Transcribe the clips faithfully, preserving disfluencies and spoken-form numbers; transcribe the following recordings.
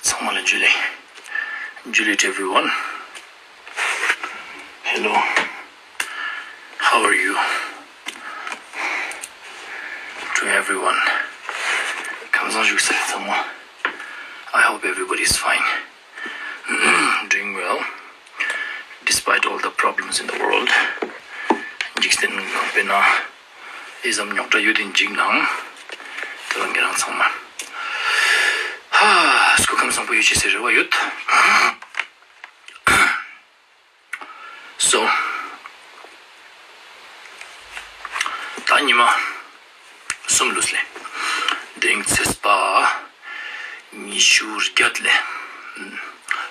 ཚང་མ་ལ་ཇུ་ལེ། ཇུ་ལེ་to everyone. Hello. How are you? To everyone. ཁམས་བཟང་བཞུགས་སེ་ཚང་མ། I hope everybody is fine. Doing well. Despite all the problems in the world. འཇིག་རྟེན་ཁམས་པའི་ནང་ཨི་ཙམ་རྙོག་དྲ་ཡོད་དེ་འཇིག་ནའང་། དེ་རང་གི་རང་ཚང་མ། ཧ། སྐུ་ཁམས་བཟང་པོ་ཡོད་ཅེས་སི་རེ་བ་ཡོད། So, ད་ཉི་མ་གསུམ་ལུས་ལེ། དེ་རིང་ཚེས་པ་ཉི་ཤུ་བརྒྱད་ལེ།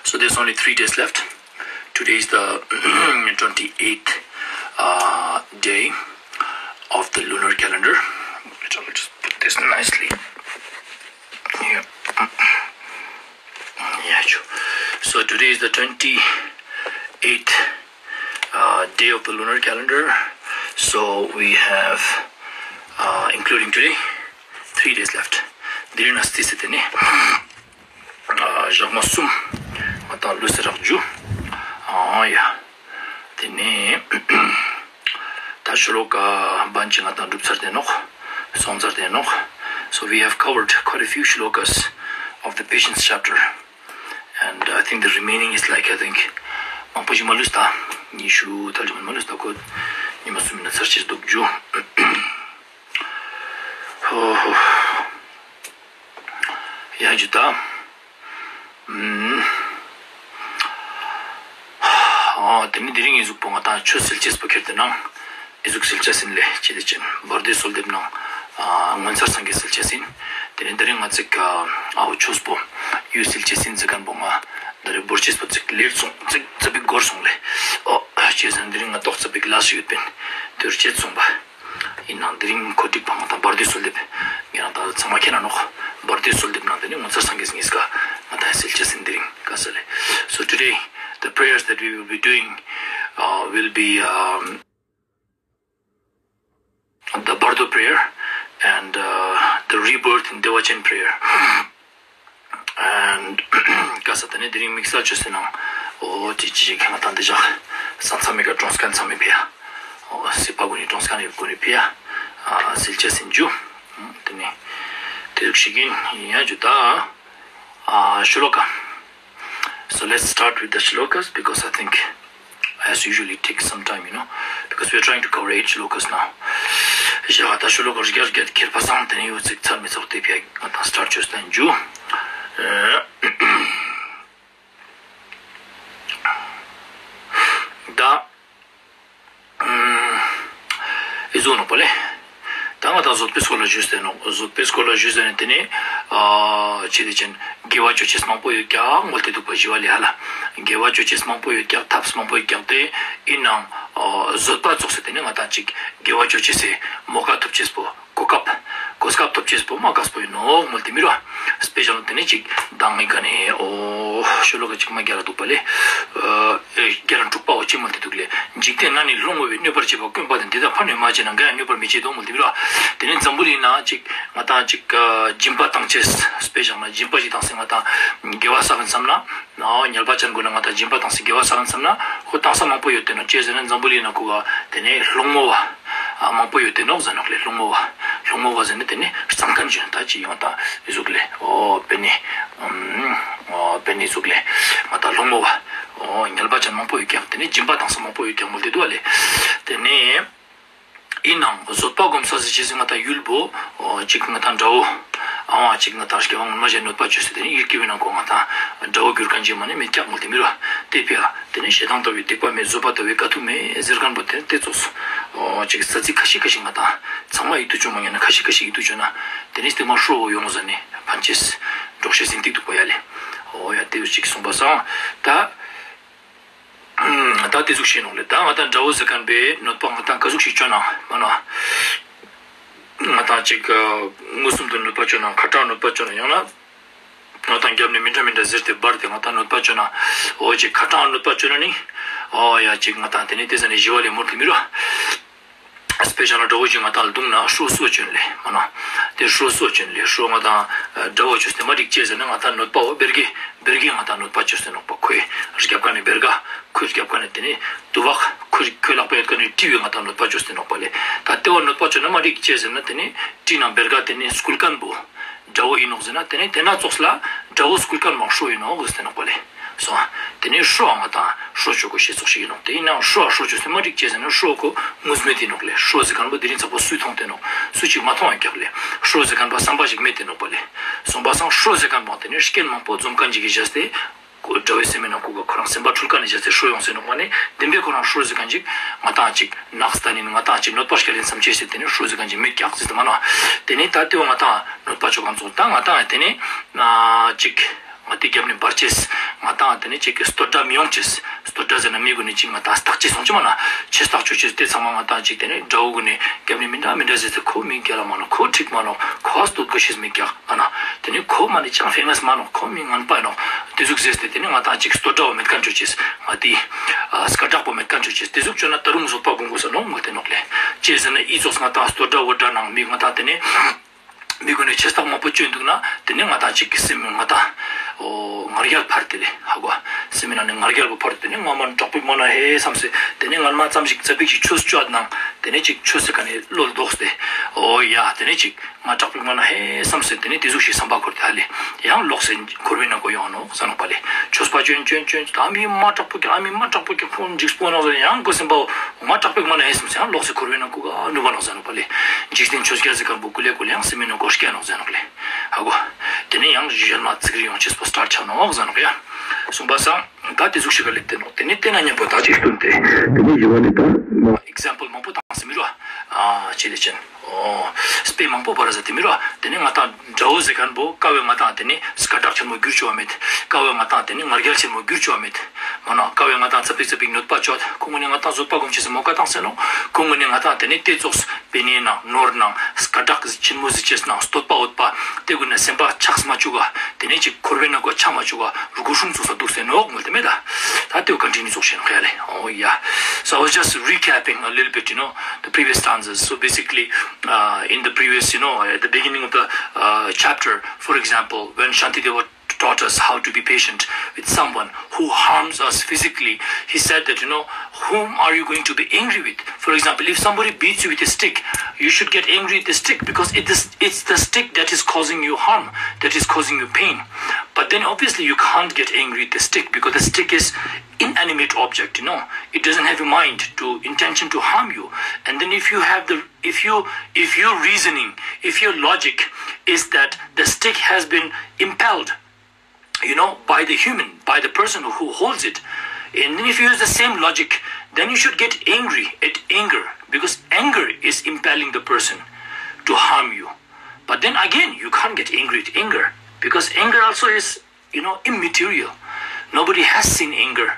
So there's only three days left. Today is the twenty-eighth uh, day of the lunar calendar. Let me just put this nicely. Yeah. Yeah, sure. So today is the twenty-eighth uh, day of the lunar calendar. So we have, uh, including today, three days left. དེ་རིང་ན་སྟི་སི་དེ་ནི་ཨ་ཞག་མ་གསུམ་ང་དང་ལུས་སེ་རག་ཇུ། ཨ་ཡ། དེ་ནི་ད་ཤོ་ལོ་ཀ་བན་ཅིག་ང་དང་འགྲུབ་ཚར་ཏེ་ནོག། སོང་ཚར་ཏེ་ནོག། So we have covered quite a few shlokas of the Patience chapter. And I think the remaining is, like, I think མང་པོ་ཞིག་མ་ལུས་ད། ཉི་ཤུ་ཐལ་ཅིག་མ་ལུས་ད། ཁོ་ཉི་མ་གསུམ་ཡིན་ན་ཚར་ཅེས་འདུག་ཇུ། ཧོ་ཧོ། ཡ་ཇུ་ད། ཨ་དེ་ནི་དེ་རིང་ཨི་ཟུག་པོ་ང་དང་ཆོས་སིལ་ཅེས་པོ་ཁྱེར་ཏེ་ནང་ཨི་ཟུག་སིལ་ཅེས་ཨིན་ལེ། ཅི་དེ་ཅན་བར་དོའི་གསོལ་འདེབས་ནང་ཨ་ངོ་མཚར་སངས་རྒྱས་སིལ་ཅེས་ཨིན། དེ་ནི་དེ་རིང་ང་ཅིག་ཨ་འོ་ཆོས་པོ་ཡུལ་སིལ་ཅེས་ཨིན་ཟེར་ཁན་པོ་ང་ད་རེ་བོར་ཅེས་པོ་ཅིག་ལེར་སོང་ཅིག་ཙ་པིག་འགོར་སོང་ལེ། འོ་ཅི་ཟེར་ན་དེ་རིང་ང་ཏོག་ཙ་པིག་ལས་ཡོད་པིན། དེར་ཅེས་སོང་པ། ཨིན་ནའང་དེ་རིང་གོ་སྒྲིག་པ་ང་དང་བར་དོའི་གསོལ་འདེབས། ངེད་རང་ད་ཚང་མ་མཁྱེན་ན་ནོག། བར་དོའི་གསོལ་འདེབས་ནང་དེ་ནི་ངོ་མཚར་སངས་རྒྱས་ཉིས་ཀ་ང་དང་སིལ་ཅེས་ཨིན་དེ་རིང་ག་ས་ལེ། So today, the prayers that we will be doing uh, will be um, the Bardo prayer and uh, the rebirth in Dewa Chen prayer. And ག་ས་དེ་ནི་དེ་རིང་དམིགས་བསལ་ཅོས་ཟེར་ན་འོ་ཅི་ཅི་ཅི་ཁ་ང་དང་དེ་ཞག་ས་མཚམས་མི་ཀ་གྲོངས་ཁན་ཚང་མའི་ཕི་ཡ། འོ་སྲིད་པ་ཀུན་ནི་གྲོངས་ཁན་ཡོད་ཀུན་ནི་ཕི་ཡ། ཨ་སིལ་ཅེས་ཨིན་ཇུ། དེ་ནི་དེ་ཟུག་ཞིག་ཨིན། ཡ་ཇུ་ད། ཨ་ཤོ་ལོ་ཀ། So let's start with the shlokas because I think, as usually, it takes some time, you know, because we are trying to cover eight shlokas now. ཡ་ད་ཤོ་ལོ་ཀ་རྒྱ་རྒྱ་ཁྱེར་པ་སང་དེ་ནི་ཡོད་ཚིག་ཚར་མི་ཚོགས་དེ་ཕི་ཡ་ང་དང་སི་ཊར་ཊ་ཅོས་ཏེ་ཨིན་ཇུ། ཨ་ད། ཨི་ཟུག་ནོག་པ་ལེ། ད་ང་དང་བཟོད་པའི་སྐོར་ལ་ཞུས་ཏེ་ནོག། བཟོད་པའི་སྐོར་ལ་ཞུས་ཏེ་ནི་དེ་ནི་ཨ་ཅི་དེ་ཅན་དགེ་བ་ཅོ་ཅེས་མང་པོ་ཡོད་ཀྱག་མོལ་ཏེ་འདུག་པ་ཞི་བ་ལྷ་ལ། དགེ་བ་ཅོ་ཅེས་མང་པོ་ཡོད་ཀྱག་ཐབས་མང་པོ་ཡོད་ཀྱག་སྟེ་ཨིན་ནའང་ཨ་བཟོད་པ་ཙོགས་སེ་དེ་ནི་ང་དང་ཅིག་དགེ་བ་ཅོ་ཅེས་སི་མོ་ཀ་ཐོབ་ཅེས་པོ། གོ་སྐབས། གོ་སྐབས་ཐོབ་ཅེས་པོ་མ་དཀགས་པོ་ཨིན་ནོག་མོལ་ཏེ་མི་རུ། སྤེ་ཤལ་དེ་ནི་ཅིག་མདང་ངི་ཀ་ནེ་འོ་ཤོ་ལོ་ཀ་ཅིག་མ་རྒྱ་ར་འདུག་པ་ལེ། ཨ་རྒྱ་ར་དྲུག་པ་འོ་ཅི་མོལ་ཏེ་འདུག་ལེ། འཇིག་རྟེན་ན་ནི་སློང་མོ་བས་གནོད་པར་བྱེད་པ་དཀོན་པ་དང་། འདི་དག་ཕར་ནི་མ་བྱས་ན་འགའ་ཡང་གནོད་པར་མི་བྱེད་དོ་མོལ་ཏེ་མི་རུ། དེ་ནི་འཛམ་བུ་གླིང་ན་ཅིག་ང་དང་ཅིག་སྦྱིན་པ་བཏང་ཅེས་སྤེ་ཤལ་ན་སྦྱིན་པ་ཞིག་བཏང་སེ་ང་དང་དགེ་བ་བསགས་ཡིན་བསམ་ན། ཨ་ཉལ་པ་ཅན་ཀུན་ན་ང་དང་སྦྱིན་པ་བཏང་སེ་དགེ་བ་བསགས་ཡིན་བསམ་ན་ཁོ་བཏང་ས་མང་པོ་ཡོད་དེ་ནོག། ཅི་ཟེར་ན་འཛམ་བུ་གླིང་ན་ཁོ་ག་དེ་ནས་སློང་མོ་བ་ཨ་མང་པོ་ཡོད་དེ་ནོག་ཟེར་ནོག་ལེ། སློང་མོ་བ། སློང་མོ་བ་ཟེར་ནི་དེ་ནི་སྤྲང་ཁན་ཅིག་ད་ཅི་ཡོང་ད་ཨི་ཟུག་ལེ། འོ་པེ་ནི་འོ་པེ་ནི་ཟུག་ལེ། ང་དང་སློང་མོ་བ། འོ་ཉལ་པ་ཅན་མང་པོ་ཡོད་ཀྱག། དེ་ནི་སྦྱིན་པ་བཏང་ས་མང་པོ་ཡོད་ཀྱག་མོལ་ཏེ་འདུག་པ་ལེ། དེ་ནི། ཨིན་ནའང་བཟོད་པ་སྒོམ་ས་ཟེར་ཅེས་སི་ང་དང་ཡུལ་པོ་ཨོ་ཅིག་ང་དང་དགྲ་བོ་ཨ་ཅིག་ང་དང་སྐྱེ་བ་སྔོན་མ་ཞིག་གནོད་པ་ཅོས་སེ་དེ་ནི་ཡུལ་སྐྱེ་བོའི་ནང་ཁོ་ང་དང་དགྲ་བོ་གྱུར་ཁན་ཅིག་མ་ནེ་མེད་ཀྱག་མོལ་ཏེ་མི་རུ། དེ་ཕི་ཡ་དེ་ནི་ཞེ་སྡང་ལྟ་བུའི་སྡིག་པ་མེད། བཟོད་པ་ལྟ་བུའི་དཀའ་ཐུབ་མེད་ཟེར་ཁན་པོ་དེ་དེ་ཙོགས་སུ་ཨོ་ཅིག་ས་ཚིགས་ཁ་ཤས་ཁ་ཤས་ང་དང་ཚང་མ་ཡིད་དུ་བཅུག་མ་ཉན་ན་ཁ་ཤས་ཁ་ཤས་ཡིད་དུ་བཅུག་ན་དེ་ནི་སྟིང་མ་ཧྲོ་བོ་ཡོང་ཟ་ནེ་ཕན་ཅེས་འགྲོགས་ཤེས་ཟིན་ཏིག་འདུག་པ་ཡ་ལེ། ཨོ་ཡ་དེ་ཅིག་གསུངས་པ་སང་ད། ད་དེ་ཟུག་ཤེས་ནོག་ལེ། ད་ང་དང་དགྲ་བོ་ཟེར་ཁན་པོའི་གནོད་པ་ང་དང་ག་ཟུག་ཞིག་ཅོ་ན་མ་ནོ། ང་དང་ཅིག་མངོན་སུམ་དུ་གནོད་པ་ཅོ་ན་ཁ་ཏང་གནོད་པ་ཅོ་ན་ཡང་ན་ང་དང་རྒྱབ་ནེ་མི་འདྲ་མི་འདྲ་ཟེར་ཏེ་འབར་ཏེ་ང་དང་གནོད་པ་ཅོ་ན་འོ་ཅིག་ཁ་ཏང་གནོད་པ་ཅོ་ན་ནི་འོ་ཡ་ཅིག་ང་དང་དེ་ནི་དེ་ཟ་ནེ་ཞི་བ་ལྷས་མོལ་ཏེ་མི་རུ། དཔེ་བཞག་ན་དགྲ་བོ་ཞིག་ང་ཏང་ལ་རྡུང་ན་ཧྲོ་སོ་ཅོན་ལེ་མ་ན། དེ་ཧྲོ་སོ་ཅོན་ལེ་ཧྲོ་ང་ཏང་དགྲ་བོ་ཅོས་ཏེ་མ་འགྲིག་ཅེས་ཟེར་ན་ང་ཏང་གནོད་པ་བོ་བེར་གེ་བེར་གེ་ང་ཏང་གནོད་པ་ཅོས་ཏེ་ནོག་པ། ཁོའི་རྒྱབ་ཁ་ནེ་བེར་ག་ཁོའི་རྒྱབ་ཁ་ནེ་དེ་ནེ་དུ་བག་ཁོའི་ཁོའི་ལག་པ་ཡོད་ཁ་ནེ་གྲི་བོའི་ང་ཏང་གནོད་པ་ཅོས་ཏེ་ནོག་པ་ལེ། ད་དེ་བོ་གནོད་པ་ཅོ་ན་མ་འགྲིག་ཅེས་ཟེར་ན་དེ་ནེ་གྲི་ནང་བེར་ག་དེ་ནེ་སྐུལ་མཁན་བོ་དགྲ་བོ་ཡིན་ནོག་ཟེར་ན་དེ་ནེ་དེ་ན་ཙོགས་ལ་དགྲ་བོ་སྐུལ་མཁན་མ་ཧྲོ་ཡིན་ནོག་ཟེར་ཏེ་ནོག་པ་ལེ། སོང་། དེ་ནེ་ཧྲོ་ང་ཏང་ཧྲོ་ཅོ་གོ་ཤེས་ཙོགས་ཤིག་ཡིན་ནོག་དེ་ཡིན་ནའང་ཧྲོ་ཧྲོ་ཅོས་ཏེ་མ་འགྲིག་ཅེས་ཟེར་ན་ཧྲོ་ཁོ་ངུས་མེད་ཡིན་ནོག་ལེ། ཧྲོ་ཟེར་མཁན་པོ་དེ་རིང་ཚ་པོ་སུས་མཐོང་སྟེ་ནོག་སུ་ཅིག་མ་མཐོང་ཡིན་ཀྱག་ལེ། ཧྲོ་ཟེར་མཁན་པོ་བསམ་པ་ཞིག་མེད་དེ་ནོག་པ་ལེ། སོང་པ་སང་ཧྲོ་ཟེར་མཁན་པོ་དེ་ནེ་རྐྱེན་མང་པོ་འཛོམས་མཁན་ཅིག་གི་བཞག་སྟེ། དགྲ་བོའི་སེམས་མི་ནང་ཁུག་ག་ཁོ་རང་སེམས་པ་འཁྲུལ་མཁན་ནི་བཞག་སྟེ་ཧྲོ་ཡོང་སྟེ་ནོག་པ་ནི་བདེན་པའི་ཁོ་རང་ཧྲོ་ཟེར་མཁན་ཅིག་ང་ཏང་ཅིག་ནགས་ད་ནི་ང་ཏང་ཅིག་གནོད་པ་སྐྱལ་ཡིན་བསམ་ཅེས་ཟེར་དེ་ནེ་ཧྲོ་ཟེར་མཁན་ཅིག་མེད་ཀྱག་ཟེར་ཏེ་མ་ན། དེ་ནེ་ད་དེ་བོ་ང་ཏང་གནོད་པ་ཅོ་མཁན་ཙོགས་ད་ང་ཏང་དེ་ནེ་ཅིག་ང་ཏི་རྒྱབ་ནེ་འབར་ཅེས། ང་ཏང་དེ་ནེ་ཅིག་གི་བསྟོད་སྒྲ་མི་ཡོང་ཅེས། བསྟོད་སྒྲ་ཟེར་ན་མི་གུན་ནི་ཅིག་ང་ཏང་བརྟག་ཅེས་སོང་ཅི་མ་ན། ཆེ་བརྟག་ཅོ་ཅེས་དེ་ཚང་མ་ང་ཏང་ཅིག་དེ་ནེ་དགྲ་བོ་གུན་ནི་རྒྱབ་ནེ་མི་འདྲ་མི་འདྲ་ཟེར་ཏེ་ཁོ་མི་རྒྱལ་ལ་མ་ནོག་ཁོ་འགྲིག་མ་ནོག་ཁོ་བསྟོད་གོ་ཤེས་མི་རྒྱག་ཨ་ན། དེ་ནེ་ཁོ་མ་ནེ་ཅང་ཕེ་མས་མ་ནོག་ཁོ་མི་ངན་པ་ནོག་དེ་ཟུག་ཟེར་ཏེ་དེ་ནེ་ང་ཏང་ཅིག་བསྟོད་སྒྲ་བོ་མེད་མཁན་ཅོ་ཅེས། ང་ཏི་སྐད་གྲགས་པོ་མེད་མཁན་ཅོ་ཅེས། དེ་ཟུག་ཅོ་ན་ད་རུང་བཟོད་པ་སྒོམ་དགོས་ས་ནོག་མོལ་ཏེ་ནོག་ལེ། ཅི་ཟེར་ན་ཨི་ཙོགས་ང་ཏང་བསྟོད་སྒྲ་བོ་སྒྲ་ནང་མི་ང་ཏང་དེ་ནེ། མི་གུན་ནི་ཆེ་བརྟག་མང་པོ་ཅོས་འདུག་ན་དེ་ནེ་ང་ཏང་ཅིག་གི་སེམས་ང་ཏང་ཨོ་ང་རྒྱལ་འཕར་ཏེ་ལེ་ཧ་གོ། སེམས་ནང་ནེ་ང་རྒྱལ་པོ་འཕར་ཏེ་ནེ་ང་མ་དྲག་པོ་མ་ན་ཧེ་བསམ་སེ་དེ་ནེ་ང་མ་ཙམ་ཞིག་ཙ་པིག་ཞིག་ཆོས་ཅོ་ནང་དེ་ནེ་ཅིག་ཆོས་སི་ཀ་ནེ་བློ་ལྡོག་སྟེ་ཨོ་ཡ་དེ་ནེ་ཅིག་ང་དྲག་པོ་མ་ན་ཧེ་བསམ་སེ་དེ་ནེ་དེ་ཟུག་ཞིག་བསམ་པ་འཁོར་ཏེ་ཧ་ལེ་ཡང་ལོག་སེ་འཁོར་བའི་ནང་ངོ་ཡོང་ནོག་ཟེར་ནོག་པ་ལེ། ཆོས་པ་ཅོན་ཅོན་ཅོན་ད་མི་མ་དྲག་པོ་ཀྱང་ཨ་མི་མ་དྲག་པོ་ཀྱང་ཁོང་འཇིགས་པོ་ནོག་ཟེར་ཡང་ཁོ་སེམས་པ་ང་དྲག་པོ་མ་ན་ཧེ་བསམ་སེ་ཡང་ལོག་སེ་འཁོར་བའི་ནང་ངོ་ག་ནུབ་པ་ནོག་ཟེར་ནོག་པ་ལེ། འཇིག་རྟེན་ཆོས་རྒྱལ་ཟེར་མཁན་པོ་ཀུ་ལེ་ཀུ་ལེ་ཡང་སེམས་མི་ནང་ངོ་སྐྱེ་ནོག་ཟེར་ནོག་ལེ། ཧ་གོ། དེ་ནེ་ཡང་གཞན་མ་ཚིག་རིགས་ཡོང་ཅེས་པོ་སྟར་ཆ་ནོག་ཟེར་ནོག་ཡ། གསུངས་པ་སང་ད་དེ་ཟུག་ཞིག་ག་ལེབ་སྟེ་ནོག་དེ་ནེ་དེ་ན་མཉམ་པོ་ད་ཅིག་སྟོན་ཏེ། དེ་ནེ་ཞི་བ་ནི་ད་ཨིག་ཛམ་པལ་མང་པོ་བཏང་སེ་མི་རུ་ཨ་ཅི་ལེ་ཅན། ཨོ། དཔེ་མང་པོ་བར་ཟ་དེ་མི་རུ་དེ་ནེ་ང་ཏང་དགྲ་བོ་ཟེར་མཁན་པོ་ཀ་བོའི་ང་ཏང་དེ་ནེ་སྐད་གྲགས་ཆེན་མོ་གྱུར་ཅོ་བ་མེད། ཀ་བོའི་ང་ཏང་དེ་ནེ་ང་རྒྱལ་ཆེན་མོ་གྱུར་ཅོ་བ་མེད། མ་ན་ཀ་བོའི་ང་ཏང་ཙ་པིག་ཙ་པིག་གནོད་པ་ཅོ་ཁོང་གུན་ནི་ང་ཏང་བཟོད་པ་སྒོམ་ཅེས་སི་མོ་ཀ་བཏང་སེ་ནོག་ཁོང་གུན་ནི་ང་ཏང་དེ་ནེ་དེ་ཙོགས་པེ་ནེ་ནང་ནོར་ནང་སྐད་གྲགས་ཆེན་མོ་ཟེར་ཅེས་ནང་བསྟོད་པ་འོས་པ་དེ་གུན་ནི་སེམས་པ་ཆགས་མ་ཅུག་ག་དེ་ནེ་ཅིག་འཁོར་བའི་ནང་ངོ་ཆ་མ་ཅུག་ག་རུ་གུ་ཧྲུང་ཚུགས་ས་འདུག་སེ་ནོག་མོལ་ཏེ་མེད་ད། ད་དེ་བོ་ཀོན་ཊི་ནིའུ་ཙོགས་ཤིག་ནོག་ཡ་ལེ། Oh yeah. So I was just recapping a little bit, you know, the previous stanzas. So basically, uh, in the previous, you know, at the beginning of the uh, chapter, for example, when Shantideva taught us how to be patient with someone who harms us physically, he said that, you know, whom are you going to be angry with? For example, if somebody beats you with a stick, you should get angry at the stick because it is, it's the stick that is causing you harm, that is causing you pain. But then obviously you can't get angry at the stick because the stick is inanimate object, you know. It doesn't have a mind to intention to harm you. And then if you have the if you if your reasoning, if your logic is that the stick has been impaled, you know, by the human, by the person who holds it, and then if you use the same logic, then you should get angry at anger, because anger is impaling the person to harm you. But then again, you can't get angry at anger, because anger also is, you know, immaterial. Nobody has seen anger.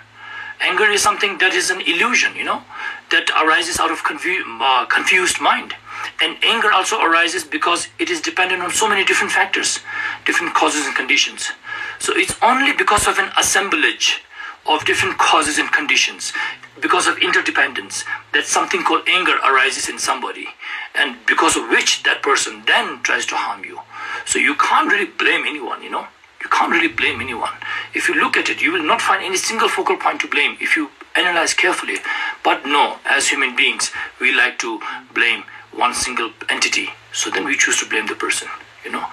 Anger is something that is an illusion, you know, that arises out of confu- uh, confused mind. And anger also arises because it is dependent on so many different factors, different causes and conditions. So it's only because of an assemblage of different causes and conditions, because of interdependence, that something called anger arises in somebody, and because of which that person then tries to harm you. So you can't really blame anyone, you know. You can't really blame anyone. If you look at it, you will not find any single focal point to blame if you analyze carefully. But no, as human beings, we like to blame one single entity. So then we choose to blame the person, you know.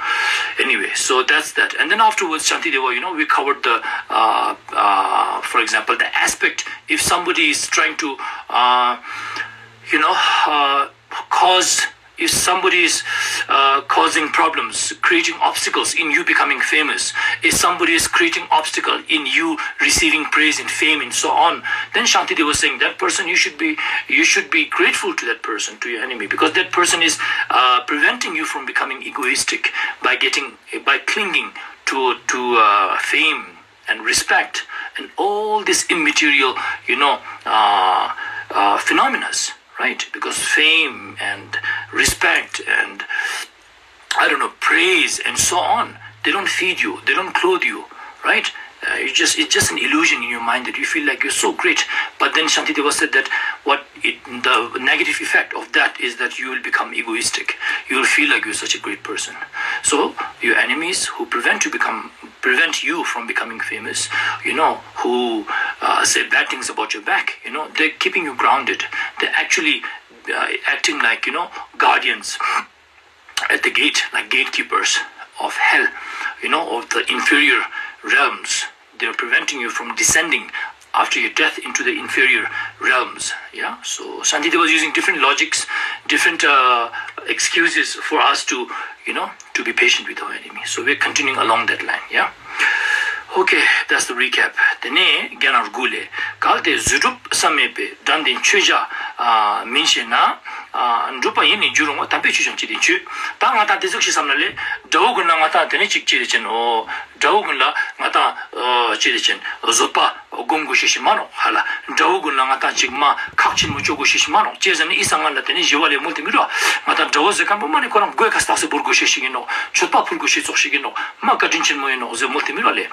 Anyway, so that's that. And then afterwards, Shantideva, you know, we covered the, uh, uh, for example, the aspect if somebody is trying to, uh, you know, uh, cause if somebody is uh, causing problems, creating obstacles in you becoming famous, if somebody is creating obstacle in you receiving praise and fame and so on, then Shantideva was saying that person, you should be, you should be grateful to that person, to your enemy, because that person is uh, preventing you from becoming egoistic by getting, by clinging to to uh, fame and respect and all this immaterial, you know, uh, uh, phenomena, right? Because fame and respect and, I don't know, praise and so on, they don't feed you, they don't clothe you, right? Uh, you just, it's just an illusion in your mind that you feel like you're so great. But then Shantideva said that what it, the negative effect of that is that you will become egoistic. You will feel like you're such a great person. So your enemies who prevent to become prevent you from becoming famous, you know, who uh, say bad things about your back, you know, they're keeping you grounded. They're actually uh, acting like, you know, guardians at the gate, like gatekeepers of hell, you know, of the inferior realms. They're preventing you from descending after your death into the inferior realms. Yeah, so Shantideva was using different logics, different uh, excuses for us to, you know, to be patient with our enemy. So we're continuing along that line. Yeah. Okay, that's the recap. དེ་ནས་རྒྱ་ནག་གུ་ལེ། གལ་ཏེ་རྫུ་འཕྲུལ་བསམ་མེད་པས། དགྲ་འདི་ཆོས་བྱ་མིན་ཞེ་ན། འགྲུབ་པ་ཡིད་ནི་རྒྱུ་རུང་བ། དམ་པའི་ཆོས་ཀྱང་ཅི་སྟེ་འཆོས། ད་ང་ཏང་དེ་ཟུག་ཞིག་བསམ་ན་ལེ། དགྲ་བོ་གུན་ལ་ང་ཏང་དེ་ནས་ཅིག་ཅི་རེ་ཅན་འོ། དགྲ་བོ་གུན་ལ་ང་ཏང་ཅི་རེ་ཅན་བཟོད་པ་སྒོམ་དགོས་ཤེས་ཤིག་མ་ནོག་ཧ་ལ། དགྲ་བོ་གུན་ལ་ང་ཏང་ཅིག་མ་ཁག་ཆེན་མོ་ཅོ་དགོས་ཤེས་ཤིག་མ་ནོག་ཅི་ཟེར་ན་ཨི་སང་ང་ལ་དེ་ནས་ཞི་བ་ལེ་མོལ་ཏེ་མི་རུ། ང་ཏང་དགྲ་བོ་ཟེར་མཁན་པོ་མ་ནི་ཁོ་རང་མགོའི་ཀ་སྟག་སེ་བོར་དགོས་ཤེས་ཤིག་ཡིན་ནོག་མཆོད་པ་ཕུལ་དགོས་ཤེས་ཙོགས་ཤིག་ཡིན་ནོག་མ་བཀའ་དྲིན་ཆེན་མོ་ཡིན་ནོག་ཟེར་མོལ་ཏེ་མི་རུ་ལེ།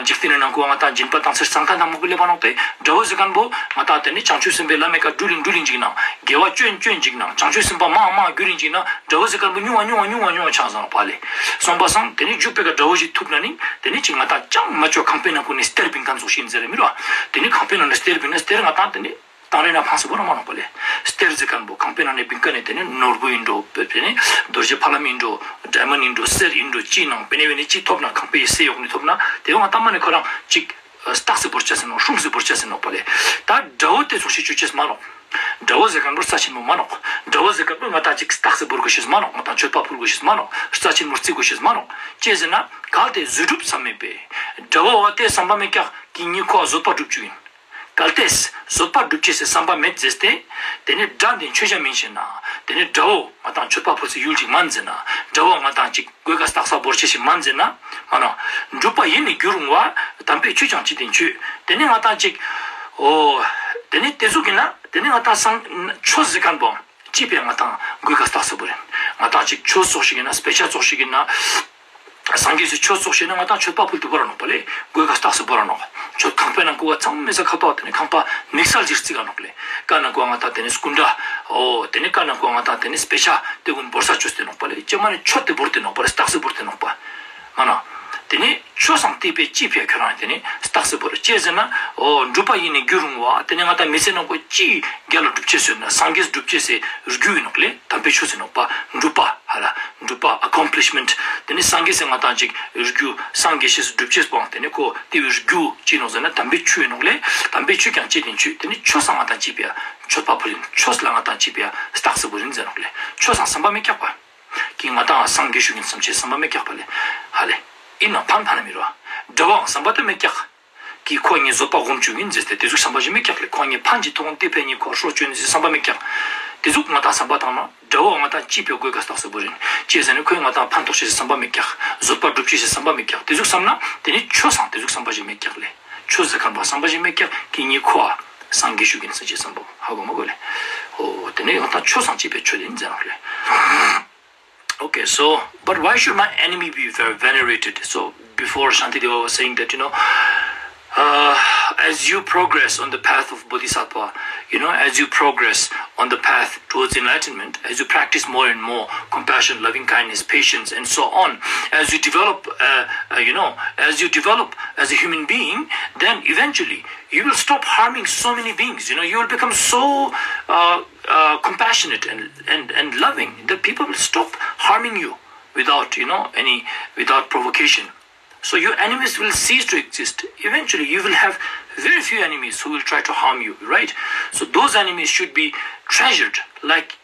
འཇིག་རྟེན་ནི་ནང་ཁོ་ང་ཏང་སྦྱིན་པ་བཏང་ཚེ་སང་ཁ་དང་མོ་གི་ལེ་བ་ནོག་སྟེ། དགྲ་བོ་ཟེར་མཁན་པོ་ང་ཏང་དེ་ནི་བྱང་ཆུབ་སེམས་དཔའི་ལམ་མེ་ཀ་འགྲུལ་ལིན་འགྲུལ་ལིན་ཅིག་ན། དགེ་བ་ཅོན་ཅོན་ཅིག་ན། བྱང་ཆུབ་སེམས་དཔའ་མ་མ་འགྱུར་ཡིན་ཅིག་ན། དགྲ་བོ་ཟེར་མཁན་པོ་ཉུང་བ་ཉུང་བ་ཉུང་བ་ཆགས་སོང་པ་ལེ། སོང་པ་སང་དེ་ནི་འཇུག་པའི་ཀ་དགྲ་བོ་ཞིག་ཐུབ་ན་ནི་དེ་ནི་ཅིག་ང་ཏང་ཅང་མ་ཅོ་ཁང་པའི་ནང་ཁོ་ནི་སྟེར་བིན་མཁན་ཙོགས་ཤིག་ཡིན་ཟེར་རེ་མི་རུ། དེ་ནི་ཁང་པའི་ནང་ནས་སྟེར་བིན་ན་སྟེར་ང་ཏང་དེ་ནི་དང་རེ་ན་ཕངས་སེ་བོར་མ་ནོག་པ་ལེ། སྟེར་ཟེར་མཁན་པོ་ཁང་པའི་ནང་ནས་བིན་མཁན་ནི་དེ་ནི་ནོར་བུ་ཡིན་འགྲོ་དེ་ནི་རྡོ་རྗེ་ཕ་ལམ་ཡིན་འགྲོ་ཌའི་མོན་ཌ་ཡིན་འགྲོ་གསེར་ཡིན་འགྲོ་ཅི་ནང་པེ་ནེ་བེ་ནེ་ཅི་ཐོབ་ན་ཁང་པའི་སེ་ཡོག་ནི་ཐོབ་ན་དེ་བོ་ང་ཏང་མ་ནི་ཁོ་རང་ཅིག་སྟག་སེ་བོར་ཆ་ཟེར་ནོག་སྲུང་སེ་བོར་ཆ་ཟེར་ནོག་པ་ལེ། ད་དགྲ་བོ་དེ་ཙོགས་ཤིག་ཅོ་ཅེས་མ་ནོག་དགྲ་བོ་ཟེར་མཁན་པོ་རྩ་ཆེན་མོ་མ་ནོག་དགྲ་བོ་ཟེར་མཁན་པོ་ང་ཏང་ཅིག་སྟག་སེ་བོར་དགོས་ཤེས་མ་ནོག་ང་ཏང་མཆོད་པ་ཕུལ་དགོས་ཤེས་མ་ནོག་རྩ་ཆེན་མོ་རྩི་དགོས་ཤེས་མ་ནོག་ཅི་ཟེར་ན་གལ་ཏེ་རྫུ་འཕྲུལ་བསམ་མེད་པས། དགྲ་བོ་བ་དེ་བསམ་པ་མེད་ཀྱག་གི་ཉེ་ཁོ་བ་བཟོད་པ་སྒྲུབ་བཅུག་ཡིན། གལ་ཏེ་བཟོད་པ་སྒྲུབ་ཅེས་སི་བསམ་པ་མེད་ཟེར་ཏེ། དེ་ནི་དགྲ་འདི་མཆོད་བྱ་མིན་ཞེ་ན། དེ་ནི་དགྲ་བོ་ང་ཏང་མཆོད་པ་ཕུལ་སེ་ཡུལ་ཅིག་མན་ཟེར་ན། དགྲ་བོ་ང་ཏང་ཅིག་མགོའི་ཀ་སྟག་སེ་བོར་ཅེས་ཤིག་མན་ཟེར་ན། མ་ན། འགྲུབ་པ་ཡིད་ནི་རྒྱུ་རུང་བ། དམ་པའི་ཆོས་ཀྱང་ཅི་སྟེ་འཆོས། དེ་ནི་ང་ཏང་ཅིག་འོ། དེ་ནི་དེ་ཟུག་ཡིན་ན་དེ་ནི་ང་ཏང་སང་ཆོས་ཟེར་མཁན་པོ། ཅི་ཕི་ང་ཏང་མགོའི་ཀ་སྟག་སེ་བོར་ཡིན། ང་ཏང་ཅིག་ཆོས་ཙོགས་ཤིག་ཡིན་ན་དཔེ་ཆ་ཙོགས་ཤིག་ཡིན་ན། སངས་རྒྱས་སི་ཆོས་ཙོགས་ཤིག་ཡིན་ན་ང་ཏང་མཆོད་པ་ཕུལ་ཏེ་བོར་ར་ནོག་པ་ལེ། མགོའི་ཀ་སྟག་སེ་བོར་ར་ནོག་ཆོས་ཁང་པའི་ནང་ཁོ་བ་ཚང་མའི་ས་ཁ་ཏོག་དེ་ནི་ཁང་པ་དམིགས་བསལ་ཅིག་རྩིག་ག་ནོག་ལེ། ཀ་ནང་ཁོ་བ་ང་ཏང་དེ་ནི་སྐུ་འདྲ། འོ་དེ་ནི་ཀ་ནང་ཁོ་བ་ང་ཏང་དེ་ནི་དཔེ་ཆ་དེ་ཀུན་བོར་ས་ཅོས་ཏེ་ནོག་པ་ལེ། ཅི་མ་ནི་མཆོད་དེ་བོར་ཏེ་ནོག་པ་ལེ། སྟག་སེ་བོར་ཏེ་ནོག་པ། མ་ན། དེ་ནི་ཆོས་སང་དེ་པེ་ཅི་ཕི་ཁྱོད་རང་དེ་ནི་སྟག་སེ་བོར་ཅི་ཟེར་ན། འོ་འགྲུབ་པ་ཡིད་ནི་རྒྱུ་རུང་བ། དེ་ནི་ང་ཏང་མི་ཚེ་ནང་ཁོ་ཅི་རྒྱལ་ལ་སྒྲུབ་ཅེས་ཟེར་ན་སངས་རྒྱས་སྒྲུབ་ཅེས་སི་རྒྱུ་ཡིན་ནོག་ལེ། དམ་པའི་ཆོས་ཟེར་ནོག་པ། འགྲུབ་པ་ཧ་ལ། འགྲུབ་པ་ཨ་ཀོམ་པི་ལིཤ་མེན་ཊ། དེ་ནི་སངས་རྒྱས་སི་ང་ཏང་ཅིག་རྒྱུ་སངས་རྒྱས་སི་སྒྲུབ་ཅེས་པོ་དེ་ནི་ཁོ་དེ་བོའི་རྒྱུ་ཅི་ནོག་ཟེར་ན་དམ་པའི་ཆོས་ཡིན་ནོག་ལེ། དམ་པའི་ཆོས་ཀྱང་ཅི་སྟེ་འཆོས། དེ་ནི་ཆོས་སང་ང་ཏང་ཅི་ཕི་མཆོད་པ་ཕུལ་ཡིན། ཆོས་ལ་ང་ཏང་ཅི་ཕི་སྟག་སེ་བོར་ཡིན་ཟེར་ནོག་ལེ། ཆོས་སང་བསམ་པ་མེད་ཀྱག་པ། ཀྱི་ང་ཏང་སངས་རྒྱས་ཤིག་ཡིན་བསམ་ཅེས་བསམ་པ་མེད་ཀྱག་པ་ལེ། ཧ་ལེ། ཡིན་ན་ཕན་ཕན་ན་མི་རུ། དགྲ་བོའང་བསམ་པ་དེ་མེད་ཀྱག་ཀྱི་ཁོ་ངའི་བཟོད་པ་སྒོམ་བཅུག་ཡིན་ཟེར་ཏེ་དེ་ཟུག་བསམ་པ་ཞིག་མེད་ཀྱག་ལེ། ཁོ་ངའི་ཕན་ཅིག་ཐོགས་ཏེ་ཕན་ངའི་ཁོ་ཧྲོ་བཅོས་ཡིན་ཟེར་བསམ་པ་མེད་ཀྱག་དེ་ཟུག་ང་ཏང་བསམ་པ་བཏང་ན་དགྲ་བོ་ང་ཏང་ཅི་ཕི་མགོའི་ཀ་སྟག་སེ་བོར་ཡིན། ཅི་ཟེར་ན་ཁོས་ང་ཏང་ཕན་ཐོགས་ཅེས་བསམ་པ་མེད་ཀྱག་བཟོད་པ་སྒྲུབ་ཅེས་བསམ་པ་མེད་ཀྱག་དེ་ཟུག་བསམ་ན་དེ་ནི་ཆོས་སང་དེ་ཟུག་བསམ་པ་ཞིག་མེད་ཀྱག་ལེ། ཆོས་ཟེར་མཁན་པོ་བསམ་པ་ཞིག་མེད་ཀྱག་ཀྱི་ངའི་ཁོ་སངས་རྒྱས་ཤིག་ཡིན་ཟེར་ཅེས་བསམ་པ་ཧ་གོ་མ་གོ་ལེ། འོ་དེ་ནི་ང་ཏང་ཆོས་སང་ཅི་ཕི་མཆོད་ཡིན་ཟེར་ནོག་ལེ། Okay, so, but why should my enemy be ve- venerated? So, before Shantideva was saying that, you know, uh, as you progress on the path of Bodhisattva, you know, as you progress on the path towards enlightenment, as you practice more and more compassion, loving kindness, patience, and so on, as you develop, uh, uh, you know, as you develop as a human being, then eventually you will stop harming so many beings. You know, you will become so uh, uh, compassionate and, and, and loving that people will stop harming you without, you know, any, without provocation. So your enemies will cease to exist. Eventually, you will have very few enemies who will try to harm you, right? So those enemies should be treasured. Like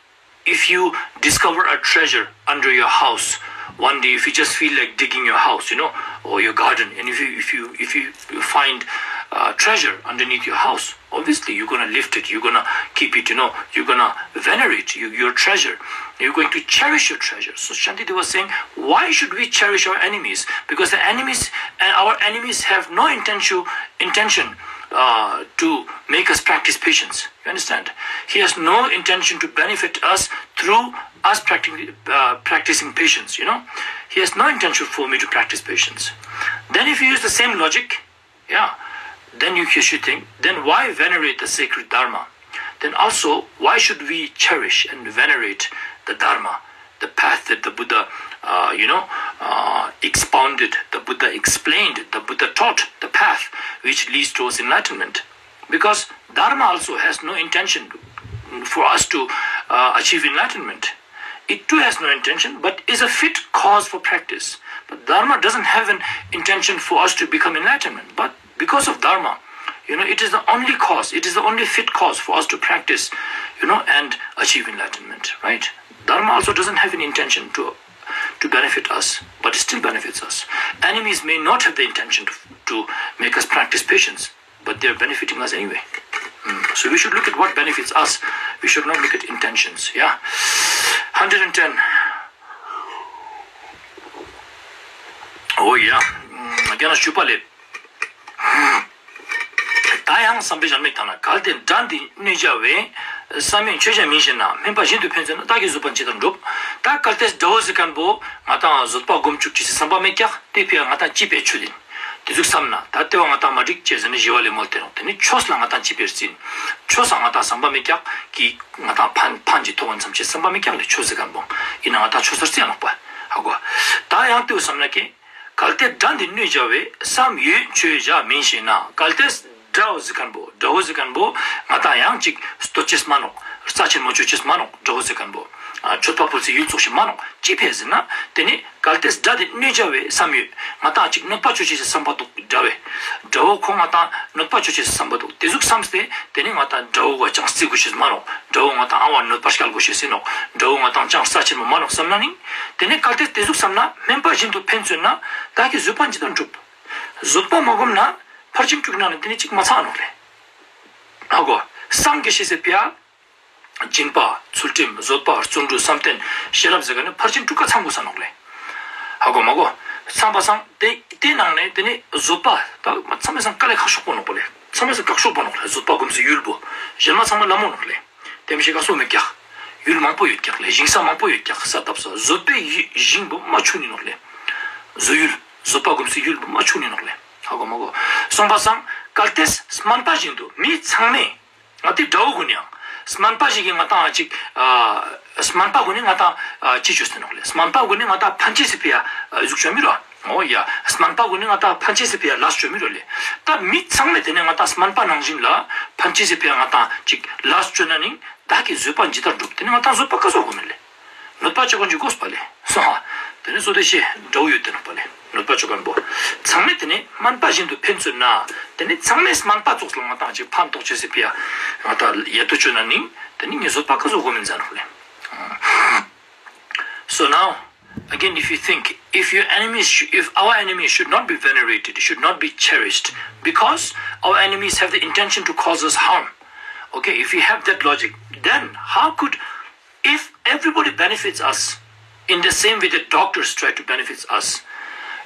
if you discover a treasure under your house one day, if you just feel like digging your house, you know, or your garden, and if you if you if you find uh, treasure underneath your house, obviously you're gonna lift it, you're gonna keep it, you know, you're gonna venerate you, your treasure. You're going to cherish your treasure. So Shantideva was saying, why should we cherish our enemies? Because the enemies and our enemies have no intention intention uh, to make us practice patience. You understand? He has no intention to benefit us through us practicing, uh, practicing patience, you know? He has no intention for me to practice patience. Then if you use the same logic, yeah, then you should think, then why venerate the sacred dharma? then also why should we cherish and venerate the Dharma, the path that the Buddha, uh, you know, uh, expounded, the Buddha explained, the Buddha taught, the path which leads towards enlightenment? Because Dharma also has no intention for us to uh, achieve enlightenment. It too has no intention, but is a fit cause for practice. But Dharma doesn't have an intention for us to become enlightenment. But because of Dharma, you know, it is the only cause, it is the only fit cause for us to practice, you know, and achieve enlightenment, right? Dharma also doesn't have an intention to to benefit us, but it still benefits us. Enemies may not have the intention to, to make us practice patience, but they're benefiting us anyway. Mm. So we should look at what benefits us. We should not look at intentions. Yeah. Hundred and ten. Oh yeah. Mm, རྒྱ་ནག་ཞུ་པ་ལེ། ད་ཡང་བསམ་པའི་ཞལ་མིག་ཐང་ན་གལ་ཏེ་དགྲ་འདི་གནོད་བྱ་བས། བསམ་ཡོད་ཆོས་བྱ་མིན་ཞེ་ན། སྨན་པ་བཞིན་དུ་ཕན་ཚུན་ན། བདག་གིས་བཟོད་པ་ཇི་ལྟར་འགྲུབ། ད་གལ་ཏེ་དགྲ་བོ་ཟེར་མཁན་པོ་ང་ཏང་བཟོད་པ་སྒོམ་བཅུག་ཅེས་སི་བསམ་པ་མེད་ཀྱག། དེ་ཕི་ཡ་ང་ཏང་ཅི་ཕི་ཡ་ཆོས་དེ་དེ་ཟུག་བསམ་ན་ད་ལྟེ་བ་ང་ཏང་མ་འགྲིག་ཅེས་ཟེར་ནས་ཞི་བ་ལྷ་མོ་ལ་སྟེར་རོགས། དེ་ནི་ཆོས་ལ་ང་ཏང་ཅི་ཕི་ཡ་རྩིན། ཆོས་ལ་ང་ཏང་བསམ་པ་མེད་ཀྱག་གི་ང་ཏང་ཕན་ཕན་ཅིག་ཐོགས་ཡིན་བསམ་ཅེས་བསམ་པ་མེད་ཀྱག་ལེ། ཆོས་ཟེར་མཁན་པོ་ཡིན་ན་ང་ཏང་ཆོས་ཟེར་རྩིན་ནོག་པ། ཧ་གོ། ད་ཡང་དེ་བསམ་ན་ཀྱེ། གལ་ཏེ་དགྲ་འདི་གནོད་བྱ་བས། བསམ་ཡོད་ཆོས་བྱ་མིན་ཞེ་ན། གལ་ཏེ་དགྲ་བོ་ཟེར་མཁན་པོ་དགྲ་བོ་ཟེར་མཁན་པོ་ང་ཏང་ཡང་ཅིག་བསྟོད་ཅེས་མ་ནོག། རྩ་ཆེན་མོ་ཅོ་ཅེས་མ་ནོག། དགྲ་བོ་ཟེར་མཁན་པོ་ཨ་མཆོད་པ་ཕུལ་སའི་ཡུལ་ཙོགས་ཤིག་མ་ནོག། ཅི་ཕི་ཡ་ཟེར་ན་དེ་ནི་གལ་ཏེ་དགྲ་འདི་གནོད་བྱ་བས་བསམ་ཡོད། ང་ཏང་ཅིག་གནོད་པ་ཅོ་ཅེས་སི་བསམ་པ་འདུག་དགྲ་བོས། དགྲ་བོ་ཁོ་ང་ཏང་གནོད་པ་ཅོ་ཅེས་སི་བསམ་པ་འདུག། དེ་ཟུག་བསམ་སྟེ་དེ་ནི་ང་ཏང་དགྲ་བོ་ག་ཅང་རྩི་དགོས་ཤེས་མ་ནོག། དགྲ་བོ་ང་ཏང་ཨ་བ་གནོད་པ་སྐྱལ་དགོས་ཤེས་ཟེར་ནོག། དགྲ་བོ་ང་ཏང་ཅང་རྩ་ཆེན་མོ་མ་ནོག་བསམ་ན་ནི། དེ་ནི་གལ་ཏེ་དེ་ཟུག་བསམ་ན་སྨན་པ་བཞིན་དུ་ཕན་ཚུན་ན། བདག་གིས་བཟོད་པ་ཇི་ལྟར་འགྲུབ། བཟོད་པ་མ་བསྒོམས་ན་ཕར་ཕྱིན་དྲུག་ནང་ནས་དེ་ནི་གཅིག་མ་ཚང་ནོག་ལེ། ཧ་གོ། སངས་རྒྱས་ཤེས་སི་ཕི་ཡ། སྦྱིན་པ། ཚུལ་ཁྲིམས། བཟོད་པ། བརྩོན་འགྲུས། བསམ་གཏན། ཤེས་རབ་ཟེར་མཁན་ནི་ཕར་ཕྱིན་དྲུག་ཀ་ཚང་དགོས་ས་ནོག་ལེ། ཧ་གོ་མ་གོ། ཚང་པ་སང་དེ་དེ་ནང་ནས་དེ་ནི་བཟོད་པ་ད་ཚང་མའི་སང་དཀའ་ལས་ཁག་ཤོས་པོ་ནོག་པོ་ལེ། ཚང་མའི་སང་དཀགས་ཤོས་པོ་ནོག་ལེ། བཟོད་པ་སྒོམ་སའི་ཡུལ་པོ། གཞན་མ་ཚང་མ་ལ་མོ་ནོག་ལེ། དེ་མི་ཤེས་ཀ་སོ་མེད་ཀྱག། ཡུལ་མང་པོ་ཡོད་ཀྱག་ལེ། ཞིང་ས་མང་པོ་ཡོད་ཀྱག། ས་བཏབ་ས། བཟོད་པའི་ཡུལ་ཞིང་པོ་མ་ཆུང་ནི་ནོག་ལེ། བཟོད་ཡུལ། བཟོད་པ་སྒོམ་སའི་ཡུལ་པོ་མ་ཆུང་ནི་ནོག་ལེ། ཧ་གོ་མ་གོ། སོང་པ་སང་གལ་ཏེ་སྨན་པ་བཞིན་དུ་མི་ཚང་མས། ང་ཏི་དགྲ་བོ་གུན་ཡང་སྨན་པ་ཞིག་གི་ང་ཏང་ཅིག་ཨ་སྨན་པ་གུན་ནི་ང་ཏང་ཨ་ཅི་ཅོས་ཏེ་ནོག་ལེ། སྨན་པ་གུན་ནི་ང་ཏང་ཕན་ཅེས་སི་ཕི་ཡ་ཨ་ཟུག་ཅོ་མི་རོ། འོ་ཡ། སྨན་པ་གུན་ནི་ང་ཏང་ཕན་ཅེས་སི་ཕི་ཡ་ལས་ཅོ་མི་རོ་ལེ། ད་མི་ཚང་མས་དེ་ནི་ང་ཏང་སྨན་པ་ནང་བཞིན་ལ་ཕན་ཅེས་སི་ཕི་ཡ་ང་ཏང་ཅིག་ལས་ཅོ་ན་ནི་བདག་གིས་བཟོད་པ་ཇི་ལྟར་འགྲུབ། དེ་ནི་ང་ཏང་བཟོད་པ་ཀ་ཟུག་སྒོམ་མེད་ལེ། གནོད་པ་ཅོ་མཁན་ཅིག་དགོས་པ་ལེ། སོང་ཧ། དེ་ནི་བཟོད་དེ་ཤེས་དགྲ་བོ་ཡོད་དེ་ནོག་པ་ལེ། གནོད་པ་ཅོ་མཁན་པོ། ཚང་མས་དེ་ནི་སྨན་པ་བཞིན་དུ་ཕན་ཚུན་ན། དེ་ནི་ཚང་མས་སྨན་པ་ཙོགས་ལ་ང་ཏང་ཅིག་ཕན་ཐོགས་ཅེས་སི་ཕི་ཡ་ང་ཏང་ཡ་ཏོ་ཅོ་ན་ནིང་དེ་ནི་ངས་བཟོད་པ་ཀ་ཟུག་སྒོམ་མིན་ཟ་ནོག་ལེ། So now, again, if you think, if your enemies, sh- if our enemies should not be venerated, should not be cherished, because our enemies have the intention to cause us harm. Okay, if you have that logic, then how could If everybody benefits us in the same way that doctors try to benefit us,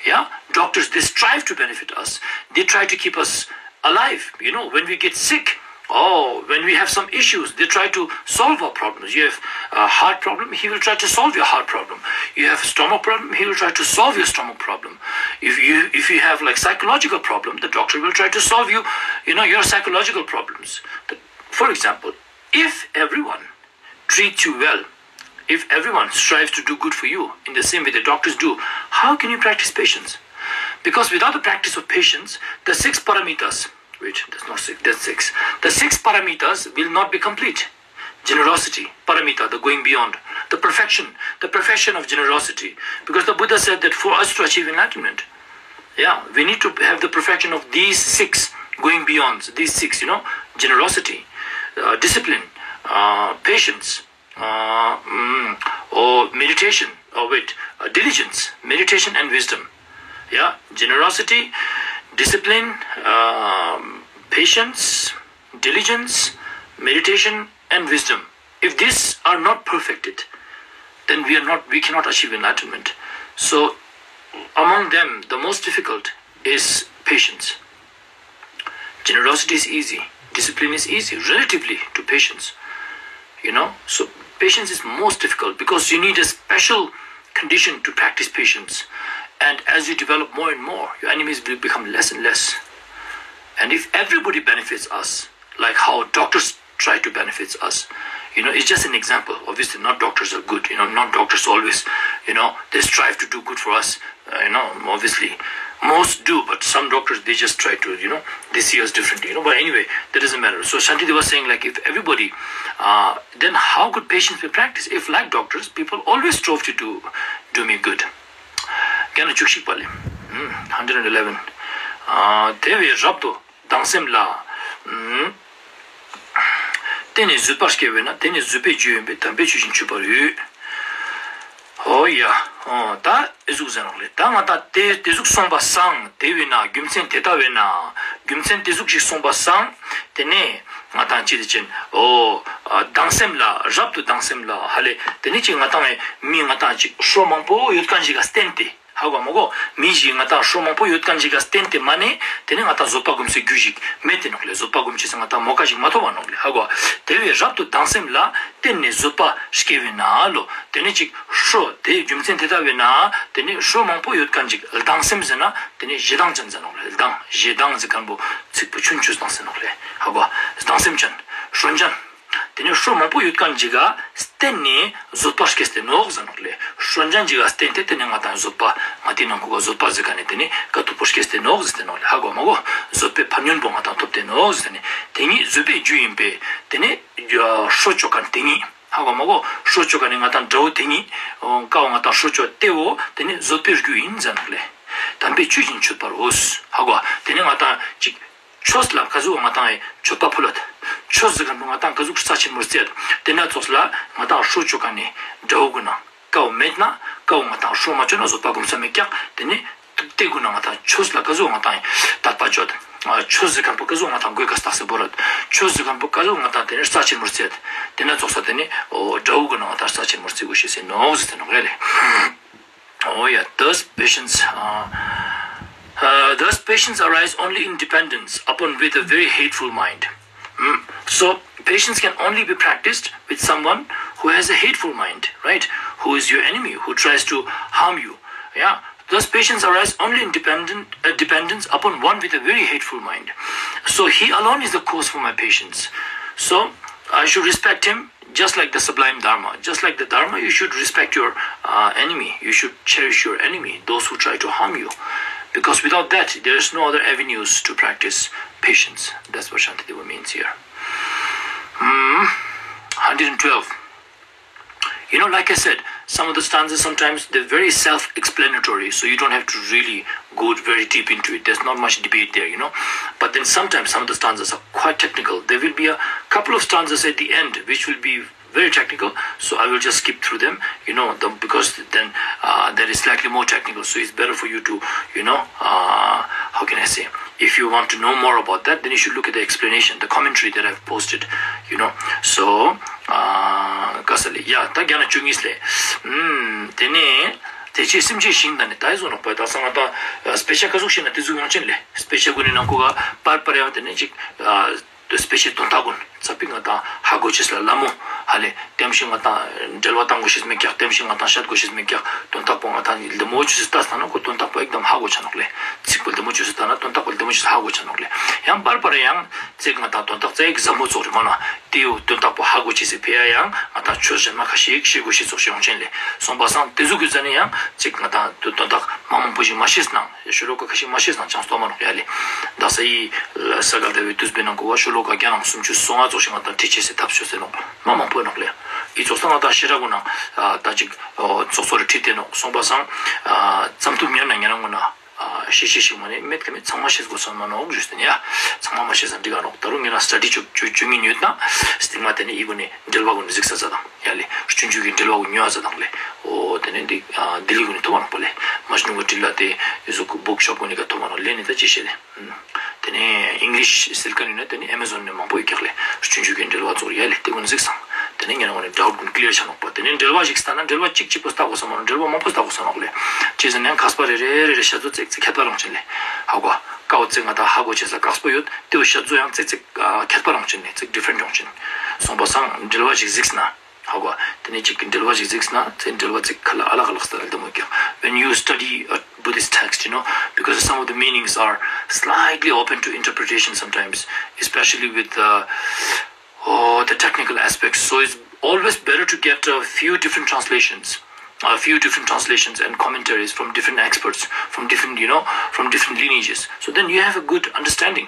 yeah, doctors, they strive to benefit us. They try to keep us alive. You know, when we get sick, oh, when we have some issues, they try to solve our problems. You have a heart problem, he will try to solve your heart problem. You have a stomach problem, he will try to solve your stomach problem. If you if you have, like, psychological problem, the doctor will try to solve you, you know, your psychological problems. The- for example, if everyone treat you well, if everyone strives to do good for you in the same way the doctors do, how can you practice patience? Because without the practice of patience, the six paramitas, wait, that's not six, that's six. The six paramitas will not be complete. Generosity, paramita, the going beyond, the perfection, the perfection of generosity. Because the Buddha said that for us to achieve enlightenment, yeah, we need to have the perfection of these six, going beyond these six, you know, generosity, uh, discipline, uh, patience, uh, mm, or meditation, or wait, uh, diligence, meditation and wisdom. Yeah, generosity, discipline, um, patience, diligence, meditation, and wisdom. If these are not perfected, then we are not, we cannot achieve enlightenment. So, among them, the most difficult is patience. Generosity is easy. Discipline is easy, relatively to patience. You know, so patience is most difficult because you need a special condition to practice patience. And as you develop more and more, your enemies will become less and less. And if everybody benefits us, like how doctors try to benefit us. You know, it's just an example. Obviously, not doctors are good. You know, not doctors always, you know, they strive to do good for us. Uh, you know, obviously, most do, but some doctors, they just try to, you know, they see us differently. You know, but anyway, that doesn't matter. So Shantideva was saying, like, if everybody, uh, then how could patience be practiced? If, like doctors, people always strove to do, do me good. རྒྱ་ནག་བཅུ་གཅིག་པ་ལེ། ཧུམ། hundred eleven. ཨ། དེ་བས་རབ་ཏུ་སྡང་སེམས་ལ། ཧུམ། བརྟེན་ནས་བཟོད་པ་སྐྱེ་བས་ན། དེ་ནི་བཟོད་པའི་རྒྱུ་ཡིན་པས། དམ་པའི་ཆོས་བཞིན་གྱུར་པར་འོས། ཨོ་ཡ། ཨོ་ད་ཨི་ཟུག་ཟེར་ནོག་ལེ། ད་ང་ཏང་དེ་དེ་ཟུག་སོང་པ་སང་དེ་བས་ན་རྒྱུ་མཚན་དེ་ལྟ་བས་ན་རྒྱུ་མཚན་དེ་ཟུག་ཞིག་སོང་པ་སང་དེ་ནས་ང་ཏང་ཅི་དེ་ཅན་ཨོ་སྡང་སེམས་ལ་རབ་ཏུ་སྡང་སེམས་ལ་ཧ་ལེ། དེ་ནས་ཅི་ང་ཏང་མི་ང་ཏང་ཅིག་ཧྲོ་མང་པོ་ཡོད་མཁན་ཞིག་ག་བརྟེན་ཏེ། ཧ་གོ་མ་གོ། མི་ཞིག་ང་ཏང་ཧྲོ་མང་པོ་ཡོད་མཁན་ཞིག་ག་བརྟེན་ཏེ་མ་ནེ་དེ་ནས་ང་ཏང་བཟོད་པ་སྒོམ་སའི་རྒྱུ་ཞིག་མེད་དེ་ནོག་ལེ། བཟོད་པ་སྒོམ་ཅེས་ང་ཏང་མོ་ཀ་ཞིག་མ་ཐོབ་པ་ནོག་ལེ། ཧ་གོ། དེ་བས་རབ་ཏུ་སྡང་སེམས་ལ་བརྟེན་ནས་བཟོད་པ་སྐྱེ་བས་ན་ལོ། དེ་ནས་ཅིག་ཧྲོ་དེ་རྒྱུ་མཚན་དེ་ལྟ་བས་ན་དེ་ནས་ཧྲོ་མང་པོ་ཡོད་མཁན་ཅིག་སྡང་སེམས་ཟེར་ན་དེ་ནས་ཞེ་སྡང་ཅན་ཟེར་ནོག་ལེ། སྡང་ཞེ་སྡང་ཟེར་མཁན་པོ་ཚིག་པོ་ཆུན་ཆུ་སྡང་ཟེར་ནོག་ལེ། ཧ་གོ། སྡང་སེམས་ཅན། ཧྲོན་ཅན། དེ་ནས་ཧྲོ་མང་པོ་ཡོད་མཁན་ཅིག་ག་བརྟེན་ནས་བཟོད་པ་སྐྱེས་ཏེ་ནོག་ཟེར་ནོག་ལེ། ཧྲོན་ཅན་ཅིག་ག་བརྟེན་ཏེ་དེ་ནས་ང་ཏང་བཟོད་པ་ང་ཏི་ནང་ཁུག་ག་བཟོད་པ་ཟེར་མཁན་ནི་དེ་ནས་དཀའ་ཐུབ་པོ་སྐྱེས་ཏེ་ནོག་ཟེར་ཏེ་ནོག་ལེ། ཧ་གོ་མ་གོ། བཟོད་པའི་ཕན་ཡོན་པོ་ང་ཏང་ཐོབ་སྟེ་ནོག་ཟེར་ཏེ་ནི་དེ་ཉིད་བཟོད་པའི་རྒྱུ་ཡིན་པས་དེ་ནས་ཧྲོ་ཅོ་མཁན་དེ་ཉིད། ཧ་གོ་མ་གོ། ཧྲོ་ཅོ་མཁན་ནི་ང་ཏང་དགྲ་བོ་དེ་ཉིད། ཀ་བོ་ང་ཏང་ཧྲོ་ཅོ་དེ་བོ་དེ་ནས་བཟོད་པའི་རྒྱུ་ཡིན་ཟེར་ནོག་ལེ། དམ་པའི་ཆོས་བཞིན་གྱུར་པར་འོས། ཧ་གོ། དེ་ནས་ང་ཏང་ཅིག་ཆོས་ལ་ག་ཟུག་ང་ཏང་མཆོད་པ་ཕུལ་ལད། ཆོས་ཟེར་མཁན་པོ་ང་ཏང་ག་ཟུག་རྩ་ཆེན་མོ་རྩེད། དེ་ན་ཙོགས་ལ་ང་ཏང་ཧྲོ་ཅོ་མཁན་ནི་དགྲ་བོ་གུན་ན་ཀ་བོ་མེད་ན་ཀ་བོ་ང་ཏང་ཧྲོ་མ་ཅོ་ན་བཟོད་པ་སྒོམ་ས་མེད་ཀྱག་དེ་ནས་དེ་གུན་ན་ང་ཏང་ཆོས་ལ་ག་ཟུག་ང་ཏང་དད་པ་ཅོད། ཆོས་ཟེར་མཁན་པོ་ག་ཟུག་ང་ཏང་མགོའི་ཀ་སྟག་སེ་བོར་རད། ཆོས་ཟེར་མཁན་པོ་ག་ཟུག་ང་ཏང་དེ་ནས་རྩ་ཆེན་མོ་རྩེད། དེ་ན་ཙོགས་ས་དེ་ནས་དགྲ་བོ་གུན་ན་ང་ཏང་རྩ་ཆེན་མོ་རྩེ་དགོས་ཤེས་ཟེར་ནོག་ཟེར་ཏེ་ནོག་ལེ། Oh yeah, thus patience, uh, uh, thus patience arises only in dependence upon with a very hateful mind. Mm. So patience can only be practiced with someone who has a hateful mind, right? Who is your enemy, who tries to harm you. Yeah. Thus patience arises only in dependent, uh, dependence upon one with a very hateful mind. So he alone is the cause for my patience. So I should respect him just like the sublime Dharma. Just like the Dharma, you should respect your uh, enemy. You should cherish your enemy, those who try to harm you. Because without that, there is no other avenues to practice patience. That's what Shantideva means here. Hmm. Hundred and twelve. You know, like I said, some of the stanzas sometimes they're very self-explanatory, so you don't have to really go very deep into it. There's not much debate there, you know. But then sometimes some of the stanzas are quite technical. There will be a couple of stanzas at the end which will be very technical, so I will just skip through them, you know, the, because then uh, that is slightly more technical. So it's better for you to, you know, uh, how can I say, if you want to know more about that, then you should look at the explanation, the commentary that I've posted, you know. So, uh, ག་ས་ལེ། ཡ་ད་རྒྱ་ནག་བཅུ་གཉིས་ལེ། ཨུམ། དེ་ནས་དེ་ཅི་སེམས་ཅན་ཞིང་དང་ནི་ད་ཡི་བཟོ་ནོག་པ། ད་སང་ང་ད་དཔེ་ཆ་ག་ཟུག་ཤེས་ན་དེ་ཟུག་ཡོང་ཅན་ལེ། དཔེ་ཆ་གུན་ནི་ནང་ཁུག་ག་པར་པར་ཡང་དེ་ནས་ཅིག་དཔེ་ཆའི་དོན་དག་གུན་ཚ་པིག་ང་ཏང་ཧ་གོ་ཅེས་ལ་ལ་མོ་ཧ་ལེ། དེམ་ཤིག་ང་ཏང་འགྲེལ་བ་བཏང་དགོས་ཤེས་མེད་ཀྱག་དེམ་ཤིག་ང་ཏང་བཤད་དགོས་ཤེས་མེད་ཀྱག་དོན་དག་པོ་ང་ཏང་ལྡེ་མོ་ཅོས་སེ་ལྟ་ས་ན་ཁོ་དོན་དག་པོ་ཨེག་དམ་ཧ་གོ་ཆ་ནོག་ལེ། ཚིག་པོ་ལྡེ་མོ་ཅོས་སེ་ལྟ་ན་དོན་དག་པོ་ལྡེ་མོ་ཅོས་སེ་ཧ་གོ་ཆ་ནོག་ལེ། ཡང་པར་པར་ཡང་ཚིག་ང་ཏང་དོན་དག་ཙ་ཡིག་ཟབ་མོ་ཙོགས་རེ་མ་ན་དེའུ་དོན་དག་པོ་ཧ་གོ་ཅེས་སི་ཕི་ཡ་ཡང་ང་ཏང་ཆོས་གཞན་མ་ཁ་ཤས་ཤིག་ཤེས་དགོས་ཤེས་ཙོགས་ཤིག་ཡོང་ཅན་ལེ། སོང་པ་སང་དེ་ཟུག་གི་ཟ་ནས་ཡང་ཚིག་ང་ཏང་དོན་དག་མ་མང་པོ་ཞིག་མ་ཤེས་ནང་ཤོ་ལོ་ཀ་ཁ་ཤས་མ་ཤེས་ནང་ཅང་སྟོན་མ་ནོག་ཡ་ལེ། ད་ས་ཡི་ས་ག་ཟླ་བའི་དུས་པའི་ནང་གོ་བ་ཤོ་ལོ་ཀ་བརྒྱ་ནང་སུམ་ཅུ་སོ་ལྔ་ཙོགས་ཤིག་ང་ཏང་ཁྲིད་ཅེས་སི་ཐབས་ཤོད་ཟེར་ནོག་མ་མང་པོ་ནོག་ལེ། ཨི་ཙོགས་སང་ང་ཏང་ཤེས་ར་གུན་ན་ད་ཅིག་ཙོགས་ཙོགས་རེ་ཁྲིད་དེ་ནོག་སོང་པ་སང་ཙམ་ཐུབ་ཉན་ན་ཉན་ན་གུན་ན་ཤེས་ཤེས་ཤིག་མ་ནེ་མེད་ཀ་མེད་ཚང་མ་ཤེས་དགོས་ས་མ་ནོག་ཞུས་ཏེ་ནི་ཡ། ཚང་མ་མ་ཤེས་ས་འགྲིག་ག་ནོག་ད་རུང་ངེད་རང་སི་ཊ་ཌི་ཅོ་ཅོ་ཅོ་ཉིན་ཡོད་ན་སྟིང་མ་དེ་ནི་ཨི་གུན་ནི་འགྲེལ་བ་གུན་གཟིགས་ས་ཙ་དང་ཡ་ལེ། སྤྱོད་འཇུག་གི་འགྲེལ་བ་གུན་ཉོ་ས་དང་ལེ། འོ་དེ་ནི་འདི་ལྡི་ལི་གུན་ནི་ཐོབ་པ་ནོག་པ་ལེ། མ་ཤི་ནུ་གི་དྲི་ལ་དེ་ཨི་ཟུག་གི་བུག་ཤོབ་གུན་ནི་ཀ་ཐོབ་པ་ནོག་ལེ། ནི་ད་ཅི་ཤེས་ལེ། དེ་ནི་ཨིང་ལིཤ་སིལ་ཀ་ནི་ན་དེ་ནི་ཨེ་མ་ཛོན་ནི་མང་པོ་ཡོད་ཀྱག་ལེ། སྤྱོད་འཇུག་གི་འགྲེལ་བ་ཙོགས་ཡ་ལེ། དེ་གུན་གཟིགས་སང་དེ་ནི་ངེད་རང་གུན་ནི་ཌའུཊ་གུན་ཀླི་ཡར་ཆ་ནོག་པ། དེ་ནི་འགྲེལ་བ་ཞིག་ལྟ་ན་འགྲེལ་བ་གཅིག་གཅིག་པོ་ལྟ་དགོས་ས་མ་ནོག་འགྲེལ་བ་མང་པོ་ལྟ་དགོས་ས་ནོག་ལེ། ཅི་ཟེར་ན་ཡང་མཁས་པ་རེ་རེ་རེ་རེ་བཤད་ཚོ་ཙེག་ཙེག་ཁྱད་པར་རང་ཅན་ལེ། ཧ་གོ། ཀ་བོ་ཙེག་ང་ཏང་ཧ་གོ་ཅེས་ས་དཀགས་པོ་ཡོད། དེ་བོ་བཤད་ཚོ་ཡང་ཙེག་ཙེག་ཁྱད་པར་རང་ཅན་ལེ། ཙེག་ཌི་ཕ་རེནཊ་རང་ཅན། སོང་པ་སང་འགྲེལ་བ་ཞིག་གཟིགས་ན། ཧ་གོ། དེ་ནས་ཅིག་གི་འགྲེལ་བ་ཞིག་གཟིགས་ན་ཚེ་འགྲེལ་བ་ཚིག་ཁ་ལ་ཨ་ལག་ཨ་ལག་སྟེ་ལ་འདི་མོ་ཀྱང་། When you study a Buddhist text, you know, because some of the meanings are slightly open to interpretation sometimes, especially with the Oh, the technical aspects. So it's always better to get a few different translations, a few different translations and commentaries from different experts, from different, you know, from different lineages. So then you have a good understanding.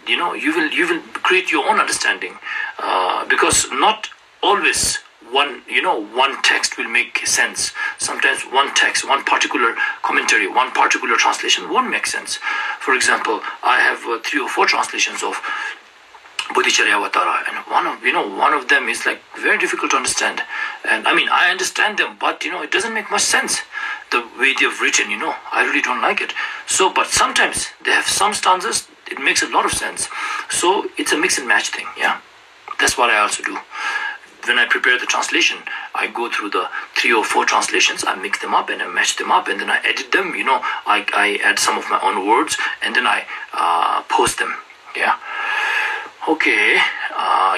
You know, you will you will create your own understanding, uh, because not always one you know one text will make sense. Sometimes one text, one particular commentary, one particular translation won't make sense. For example, I have uh, three or four translations of Bodhicariyavatara, and one of you know one of them is like very difficult to understand. And I mean, I understand them, but you know it doesn't make much sense the way they have written. You know, I really don't like it. So, but sometimes they have some stanzas, it makes a lot of sense. So it's a mix and match thing. Yeah, that's what I also do. When I prepare the translation, I go through the three or four translations, I mix them up and I match them up, and then I edit them. You know, I, I add some of my own words, and then I uh, post them. Yeah. Okay.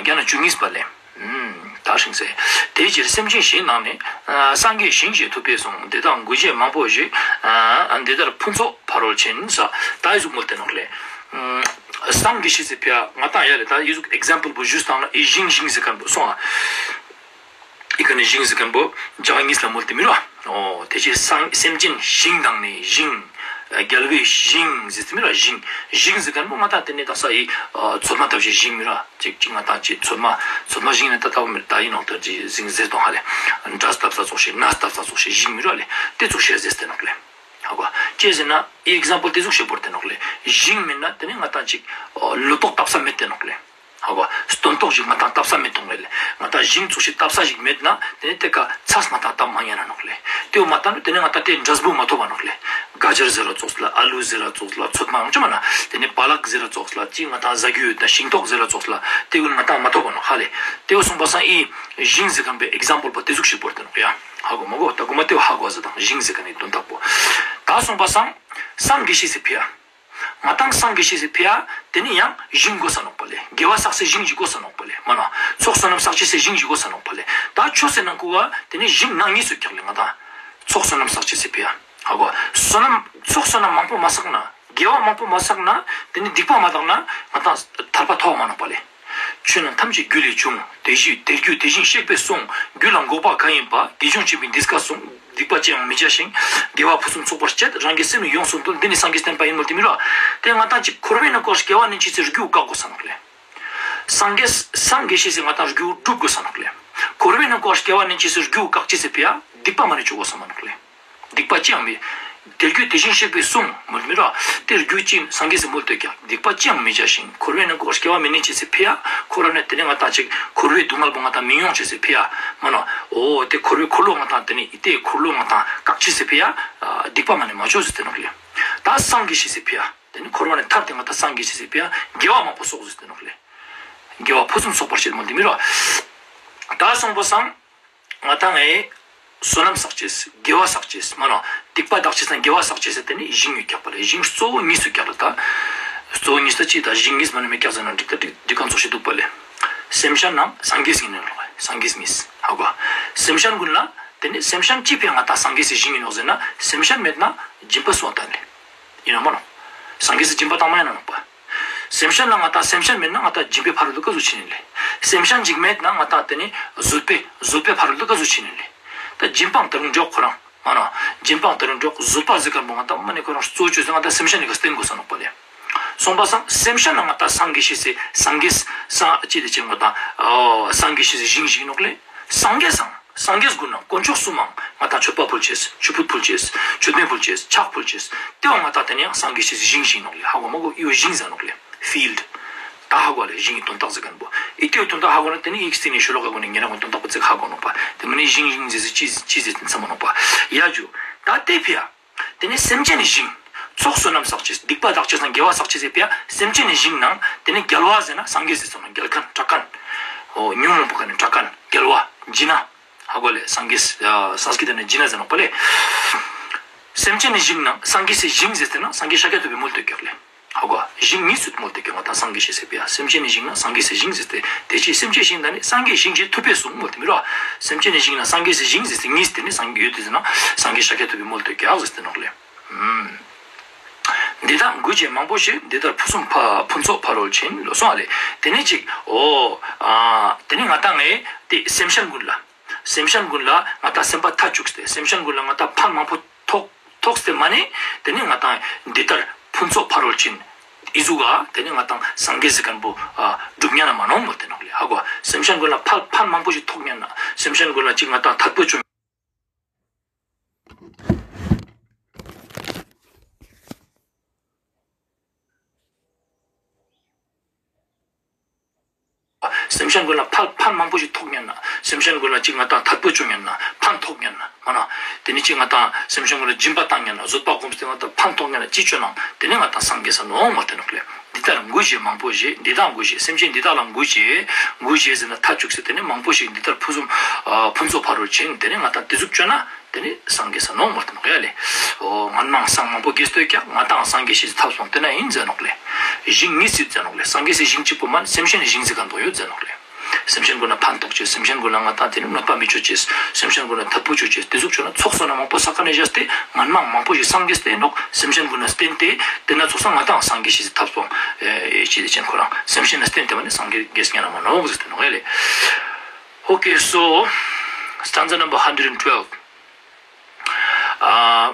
རྒྱ་ནག་ཆུ་གཉིས་པ་ལས། ད་ཤིང་སེ། དེའི་ཕྱིར་སེམས་ཅན་ཞིང་ནང་ནས། སངས་རྒྱས་ཞིང་ཞེས་ཐུབ་པས་གསུངས། འདི་དག་མགུ་བྱས་མང་པོ་ཞིག་འདི་ལྟར་ཕུན་ཚོགས་ཕ་རོལ་ཕྱིན། ས་ད་ཡི་ཟུག་མོལ་ཏེ་ནོག་ལེ། སངས་རྒྱས་ཞེས་སི་ཕི་ཡ་ང་ཏང་ཡ་ལེ། ད་ཡི་ཟུག་ཨིག་ཛམ་པལ་པོ་ཞུས་བཏང་ན་ཨི་ཞིང་ཞིང་ཟེར་མཁན་པོ་སོང་ཨ། ཨི་ཀ་ནས་ཞིང་ཟེར་མཁན་པོ་ཇག་གཉིས་ལ་མོལ་ཏེ་མི་ར། ཨོ་དེ་ཕྱིར་སངས་སེམས་ཅན་ཞིང་དང་ནི་ཞིང་། རྒྱལ་བའི་ཞིང་ཟེར་ཏེ་མི་ར། ཞིང་ཞིང་ཟེར་མཁན་པོ་ང་ཏང་དེ་ནས་དག་ས་ཡི་ཚོད་མ་བཏབ་ཞིག་ཞིང་མི་ར། ཅིག་ཅིག་ང་ཏང་ཅིག་ཚོད་མ་ཚོད་མ་ཞིང་ནས་ད་ལྟ་བ་མི་ར། ད་ཡིན་ནོག་ད་ཅིག་ཞིང་ཟེར་དོ་ཧ་ལེ། འབྲས་བཏབ་ས་ཙོགས་ཤིག་ནས་བཏབ་ས་ཙོགས་ཤིག་ཞིང་མི་ར་ལེ། དེ་ཙོགས་ཤིག་ཟེར་ཏེ་ནོག་ལེ། ཧ་གོ། ཅི་ཟེར་ན་ཨི་ཨིག་ཛམ་པལ་དེ་ཟུག་ཤིག་བོར་ཏེ་ནོག་ལེ། ཞིང་མེད་ན་དེ་ནས་ང་ཏང་ཅིག་ལོ་ཏོག་བཏབ་ས་མེད་དེ་ནོག་ལེ། ཧ་གོ། སྟོན་ཐོག་ཞིག་ང་ཏང་བཏབ་ས་མེད་དོང་ལེ། ང་ཏང་ཞིང་ཙོགས་ཤིག་བཏབ་ས་ཞིག་མེད་ན་དེ་ནས་དེ་ཀ་ཚས་ང་ཏང་བཏབ་མ་ཉན་ན་ནོག་ལེ། དེ་བོ་མ་བཏབ་ན་དེ་ནས་ང་ཏང་དེ་འབྲས་བུ་མ་ཐོབ་པ་ནོག་ལེ། ག་ཇར་ཟེར་ར་ཙོགས་ལ་ཨ་ལུ་ཟེར་ར་ཙོགས་ལ་ཚོད་མ་ཡང་ཅི་མ་ན་དེ་ནས་པ་ལག་ཟེར་ར་ཙོགས་ལ་ཅི་ང་ཏང་ཟ་རྒྱུ་ཡོད་ན་ཤིང་ཏོག་ཟེར་ར་ཙོགས་ལ་དེ་ཀུན་ང་ཏང་མ་ཐོབ་པ་ནོག་ཧ་ལེ། དེ་བོ་སོང་པ་སང་ཨི་ཞིང་ཟེར་མཁན་པོའི་ཨིག་ཛམ་པལ་པོ་དེ་ཟུག་ཤིག་བོར་ཏེ་ནོག་ཡ། ཧ་གོ་མ་གོ། ད་གོ་མ་དེ་བོ་ཧ་གོ་ཟེར་དང་ཞིང་ཟེར་མཁན་ནི་དོན་དག་པོ། ད་སོང་པ་སང་སངས་རྒྱས་ཤེས་སི་ཕི་ཡ། ང་ཏང་སངས་རྒྱས་ཤེས་སི་ཕི་ཡ་དེ་ནི་ཡང་ཞིང་དགོས་ས་ནོག་པ་ལེ། དགེ་བ་བསགས་སའི་ཞིང་ཞིག་དགོས་ས་ནོག་པ་ལེ། མ་ན་ཚོགས་བསོད་ནམས་བསགས་ཅེས་སི་ཞིང་ཞིག་དགོས་ས་ནོག་པ་ལེ། ད་ཆོས་སི་ནང་ཁུ་བ་དེ་ནི་ཞིང་ནང་གཉིས་སུ་ཀྱག་ལེ་ང་ཏང་། ཚོགས་བསོད་ནམས་བསགས་ཅེས་སི་ཕི་ཡ། ཧ་གོ། བསོད་ནམས་ཚོགས་བསོད་ནམས་མང་པོ་མ་བསགས་ན་དགེ་བ་མང་པོ་མ་བསགས་ན་དེ་ནི་སྡིག་པ་མ་དག་ན་ང་ཏང་ཐར་པ་ཐོབ་མ་ནོག་པ་ལེ། ཆོས་རྣམས་ཐམས་ཅད་རྒྱུ་ལས་བྱུང་། དེ་བཞིན་དེ་རྒྱུ་དེ་བཞིན་གཤེགས་པས་གསུངས། རྒྱུ་ལ་འགོག་པ་གང་ཡིན་པ། དགེ་སྦྱོར་ཆེན་པོས་འདི་སྐད་གསུངས། སྡིག་པ་ཅི་ཡང་མི་བྱ་ཞིང་། དགེ་བ་ཕུན་སུམ་ཚོགས་པར་སྤྱད། རང་གི་སེམས་ནི་ཡོངས་སུ་འདུལ། འདི་ནི་སངས་རྒྱས་བསྟན་པ་ཡིན་མོལ་ཏེ་མི་ར། དེ་ང་ཏང་ཅིག་འཁོར་བའི་ནང་ཁུ་སྐྱེ་བ་ནས་ཅི་སི་རྒྱུ་བཀག་དགོས་ས་ནོག་ལེ། སངས་རྒྱས་སངས་རྒྱས་ཤེས་སི་ང་ཏང་རྒྱུ་སྒྲུབ་དགོས་ས་ནོག་ལེ། འཁོར་བའི་ནང་ཁུ་སྐྱེ་བ་ནས་ཅི་སི་རྒྱུ་བཀག་ཅེས་སི་ཕི་ཡ་སྡིག་པ་མ་ནི་བཅོ་དགོས་ས་མ་ནོག་ལེ། སྡིག་པ་ཅི་ཡང་མི། དེ་རྒྱུ་དེ་བཞིན་གཤེགས་པས་གསུངས་མོལ་མི་ར། དེ་རྒྱུ་ཅི་སངས་རྒྱས་སི་མོལ་ཏེ་ཀྱག་སྡིག་པ་ཅི་ཡང་མི་བྱ་ཞིང་། འཁོར་བའི་ནང་ཁུ་སྐྱེ་བ་མེད་ནས་ཅི་སི་ཕི་ཡ་འཁོར་བ་ནས་དེ་ནས་ང་ཏང་ཅིག་འཁོར་བའི་སྡུག་བསྔལ་པོ་ང་ཏང་མི་མྱོང་ཅེས་སི་ཕི་ཡ། མ་ན་འོ་དེ་འཁོར་བའི་འཁོར་ལོ་ང་ཏང་དེ་ནས་ཨི་དེ་འཁོར་ལོ་ང་ཏང་བཀག་ཅེས་སི་ཕི་ཡ། སྡིག་པ་མ་ནི་མ་བཅོ་ཟེར་ཏེ་ནོག་ལེ། ད་སངས་རྒྱས་ཤེས་སི་ཕི་ཡ། དེ་ནི་འཁོར་བ་ནས་ཐར་ཏེ་ང་ཏང་སངས་རྒྱས་ཤེས་སི་ཕི་ཡ་དགེ་བ་མང་པོ་གསོག་ཟེར་ཏེ་ནོག་ལེ། དགེ་བ་ཕུན་སུམ་ཚོགས་པར་སྤྱད་མོལ་ཏེ་མི་ར། ད་སོང་པ་སང་ང་ཏང་ངི་བསོད་ནམས་བསགས་ཅེས་དགེ་བ་བསགས་ཅེས་མ་ན་སྡིག་པ་དག་ཅེས་དང་དགེ་བ་བསགས་ཅེས་ཟེར་དེ་ནི་ཞིང་ཡོད་ཀྱག་པ་ལེ། ཞིང་གཙོ་བོ་གཉིས་སུ་ཀྱག་ལེ། ད་གཙོ་བོ་གཉིས་ད་ཅི་ད་ཞིང་གཉིས་མ་ནི་མེད་ཀྱག་ཟེར་ན་འགྲིག་ད་འགྲིག་འགྲིག་གང་ཙོགས་ཤིག་འདུག་པ་ལེ། སེམས་ཅན་ནམ་སངས་རྒྱས་ཡིན་ནོག་ལེ། སངས་རྒྱས་མིས་ཧ་གོ། སེམས་ཅན་ཀུན་ལ་དེ་ནི་སེམས་ཅན་ཅི་ཕི་ཡ་ང་ཏང་སངས་རྒྱས་སི་ཞིང་ཡིན་ནོག་ཟེར་ན་སེམས་ཅན་མེད་ན་སྦྱིན་པ་སུ་ཡང་བཏང་ལེ། ཡིན་ནོག་མ་ནོག་སངས་རྒྱས་སི་སྦྱིན་པ་བཏང་མ་ཡིན་ན་ནོག་པ། སེམས་ཅན་ལ་ང་ཏང་སེམས་ཅན་མེད་ན་ང་ཏང་སྦྱིན་པའི་ཕ་རོལ་ཏུ་ཀ་ཟུག་ཕྱིན་ཡིན་ལེ། སེམས་ཅན་ཅིག་མེད་ན་ང་ཏང་དེ་ནི་བཟོད་པའི་བཟོད་པའི་ཕ་རོལ་ཏུ་ཀ་ཟུག་ཕྱིན་ཡིན་ལེ། ད་སྦྱིན་པའང་ད་རུང་འགྲོགས་ཁོ་རང་མ་ན། སྦྱིན་པའང་ད་རུང་འགྲོགས་བཟོད་པ་ཟེར་མཁན་པོ་ང་ཏང་མ་ནི་ཁོ་རང་གཙོ་བོ་ཅོས་ཟེར་ང་ཏང་སེམས་ཅན་ནི་ཀ་བསྟེན་དགོས་ས་ནོག་པ་ལེ། སོང་པ་སང་སེམས་ཅན་ལ་ང་ཏང་སངས་རྒྱས་ཤེས་སི་སངས་རྒྱས་སངས་ཅི་དེ་ཅི་ང་ཏང་སངས་རྒྱས་ཤེས་སི་ཞིང་ཞིག་ནོག་ལེ། སངས་རྒྱས་སང་སངས་རྒྱས་ཀུན་ནང་དཀོན་མཆོག་གསུམ་མང་ང་ཏང་མཆོད་པ་ཕུལ་ཅེས་ཆུ་ཕུད་ཕུལ་ཅེས་མཆོད་མེ་ཕུལ་ཅེས་ཕྱག་ཕུལ་ཅེས་དེ་བོ་ང་ཏང་དེ་ནི་ཡང་སངས་རྒྱས་ཤེས་སི་ཞིང་ཞིག་ནོག་ལེ། ཧ་གོ་མ་གོ། ཨི་བོ་ཞིང་ཟེར་ནོག་ལེ། ཕིལཌ། ད་ཧ་གོ་ལེ། ཞིང་གི་དོན་དག་ཟེར་མཁན་པོ། ཨི་དེའི་དོན་དག་ཧ་གོ་ན་དེ་ནི་ཨི་ཀ་སི་ནི་ཤོ་ལོ་ཀ་གོ་ནི་ཉེ་རང་གི་དོན་དག་པོ་ཙིག་ཧ་གོ་ནོག་པ། དེ་མ་ནི་ཞིང་ཞིང་ཟེར་ཟེར་ཅི་ཅི་ཟེར་ཏེ་མཚམས་མ་ནོག་པ། ཡ་ཇུ། ད་དེ་ཕི་ཡ། དེ་ནི་སེམས་ཅན་ནི་ཞིང་། ཚོགས་བསོད་ནམས་བསགས་ཅེས་སྡིག་པ་དག་ཅེས་དང་དགེ་བ་བསགས་ཅེས་ཟེར་ཕི་ཡ་སེམས་ཅན་ནི་ཞིང་ནང་དེ་ནི་རྒྱལ་བ་ཟེར་ན་སངས་རྒྱས་ཟེར་སོང་ན་རྒྱལ་མཁན་གྲགས་མཁན། འོ་ཉོན་མོངས་པ་ཀ་ནས་གྲགས་མཁན་རྒྱལ་བ་ཇི་ན། ཧ་གོ་ལེ། སངས་རྒྱས་ཨ་སཾ་སྐྲྀ་ཏ་ནི་ཇི་ན་ཟེར་ནོག་པ་ལེ། སེམས་ཅན་ནི་ཞིང་ནང་སངས་རྒྱས་སི་ཞིང་ཟེར་ཏེ་ན་སངས་རྒྱས་ཤཱཀྱ་ཐུབ་པའི་མོལ་ཏེ་ཀྱག་ལེ། ཧ་གོ། ཞིང་གཉིས་སུ་མོལ་ཏེ་ཀྱག་ང་ཏང་སངས་རྒྱས་ཤེས་ཟེར་ཕི་ཡ། སེམས་ཅན་ནི་ཞིང་ནང་སངས་རྒྱས་སི་ཞིང་ཟེར་ཏེ་དེ་ཕྱིར་སེམས་ཅན་ཞིང་ནང་ནི་སངས་རྒྱས་ཞིང་ཞེས་ཐུབ་པས་གསུངས་མོལ་ཏེ་མི་རོ། སེམས་ཅན་ནི་ཞིང་ནང་སངས་རྒྱས་སི་ཞིང་ཟེར་ཏེ་གཉིས་ཏེ་ནི་སངས་རྒྱས་ཡོད་དེ་ཟེར་ན་སངས་རྒྱས་ཤཱཀྱ་ཐུབ་པའི་མོལ་ཏེ་ཀྱག་ཟེར་ཏེ་ནོག་ལེ། ཨུམ། འདི་དག་འགུལ་བྱེད་མང་པོ་ཞིག་འདི་ལྟར་ཕུན་སུམ་ཕ་ཕུན་ཚོགས་ཕ་རོལ་ཕྱིན་ལོ་སོང་བ་ལེ། དེ་ནས་ཅིག་འོ་ཨ་དེ་ནས་ང་ཏང་ངེ་དེ་སེམས་ཅན་ཀུན་ལ། སེམས་ཅན་ཀུན་ལ་ང་ཏང་སེམས་པ་ཐག་བཅུག་སྟེ་སེམས་ཅན་ཀུན་ལ་ང་ཏང་ཕན་མང་པོ་ཐོགས་ཐོགས་ཏེ་མ་ནེ་དེ་ནས་ང་ཏང་འདི་ལྟར་ཕུན་ཚོགས་ཕ་རོལ་ཕྱིན་ཨི་ཟུག་ག་དེ་ནས་ང་ཏང་སངས་རྒྱས་ཟེར་མཁན་པོ་ཨ་སྒྲུབ་ཉན་ན་མ་ནོག་མོལ་ཏེ་ནོག་ལེ། ཧ་གོ། སེམས་ཅན་ཀུན་ལ་ཕན་ཕན་མང་པོ་ཞིག་ཐོགས་ཉན་ན། སེམས་ཅན་ཀུན་ལ་ཅིག་ང་ཏང་ཐད་པོ་བཅོ། སེམས་ཅན་ཀུན་ལ་ཕན་ཕན་མང་པོ་ཞིག་ཐོགས་ཉན་ན། སེམས་ཅན་ཀུན་ལ་ཅིག་ང་ཏང་ཐད་པོ་བཅོ་ཉན་ན། ཕན་ཐོགས་ཉན་ན། མ་ན། དེ་ནས་ཅིག་ང་ཏང་སེམས་ཅན་ཀུན་ལ་སྦྱིན་པ་བཏང་ཉན་ན། བཟོད་པ་སྒོམ་སྟེ་ང་ཏང་ཕན་ཐོགས་ཉན་ན། ཅི་བཅོ་ན་དེ་ནས་ང་ཏང་སངས་རྒྱས་ས་ནོག་མོལ་ཏེ་ནོག་ལེ། འདི་ལྟར་འགུལ་བྱེད་མང་པོ་ཞིག་འདི་དག་འགུལ་བྱེད། སེམས་ཅན་འདི་དག་ལ་འགུལ་བྱེད། འགུལ་བྱེད་ཟེར་ན་ཐག་བཅུག་སྟེ་དེ་ནས་མང་པོ་ཞིག་འདི་ལྟར་ཕུན་སུམ་ཨ་ཕུན་ཚོགས་ཕ་རོལ་ཕྱིན། དེ་ནས་ང་ཏང་དེ་ཟུག་བཅོ་ན་དེ་ནས་སངས་རྒྱས་ས་ནོག་མོལ་ཏེ་ནོག་ཡ་ལེ། འོ་སྔན་མ་སངས་མང་པོ་རྒྱས་ཏེ་ཀྱག་ང་ཏང་སངས་རྒྱས་ཤེས་ཐབས་སོང་དེ་ན་ཡིན་ཟེར་ནོག་ལེ། ཞིང་ཉིས་སྲིད་ཟེར་ནོག་ལེ། སངས་རྒྱས་སི་ཞིང་གཅིག་པོ་མན། སེམས་ཅན་ཞིང་ཟེར་མཁན་པོ་ཡོད་ཟེར་ནོག་ལེ། སེམས་ཅན་ཀུན་ལ་ཕན་ཐོགས་ཅེས། སེམས་ཅན་ཀུན་ལ་ང་ཏང་དེ་ནས་གནོད་པ་མི་བཅོ་ཅེས། སེམས་ཅན་ཀུན་ལ་ཐད་པོ་བཅོ་ཅེས། དེ་ཟུག་བཅོ་ན་ཚོགས་སོ་ན་མང་པོ་ས་ཀ་ནས་བཞག་སྟེ་སྔན་མ་མང་པོ་ཞིག་སངས་རྒྱས་ཏེ་ནོག་སེམས་ཅན་ཀུན་ལ་བརྟེན་ཏེ་དེ་ན་ཚོགས་ས་ང་ཏང་སངས་རྒྱས་ཤེས་ཐབས་སོང་། ཨེ་ཅི་དེ་ཅན་ཁོ་རང་སེམས་ཅན་ལ་བརྟེན་ཏེ་མ་ནེ་སངས་རྒྱས་ཉན་ན་མ་ནོག་ཟེར་ཏེ་ནོག་ཡ་ལེ། Okay, so stanza number hundred and twelve. Uh,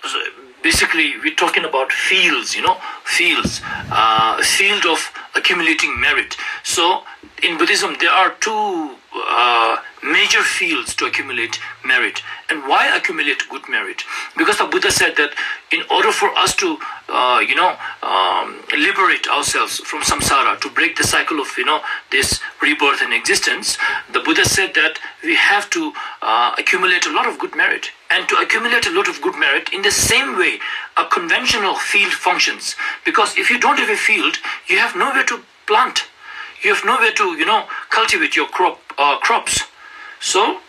so basically, we're talking about fields, you know, fields, uh, field of accumulating merit. So, in Buddhism, there are two uh, major fields to accumulate merit. And why accumulate good merit? Because the Buddha said that in order for us to, uh, you know, um, liberate ourselves from samsara, to break the cycle of, you know, this rebirth and existence, the Buddha said that we have to uh, accumulate a lot of good merit. And to accumulate a lot of good merit, in the same way a conventional field functions. Because if you don't have a field, you have nowhere to plant. You have nowhere to, you know, cultivate your crop, uh, crops. So,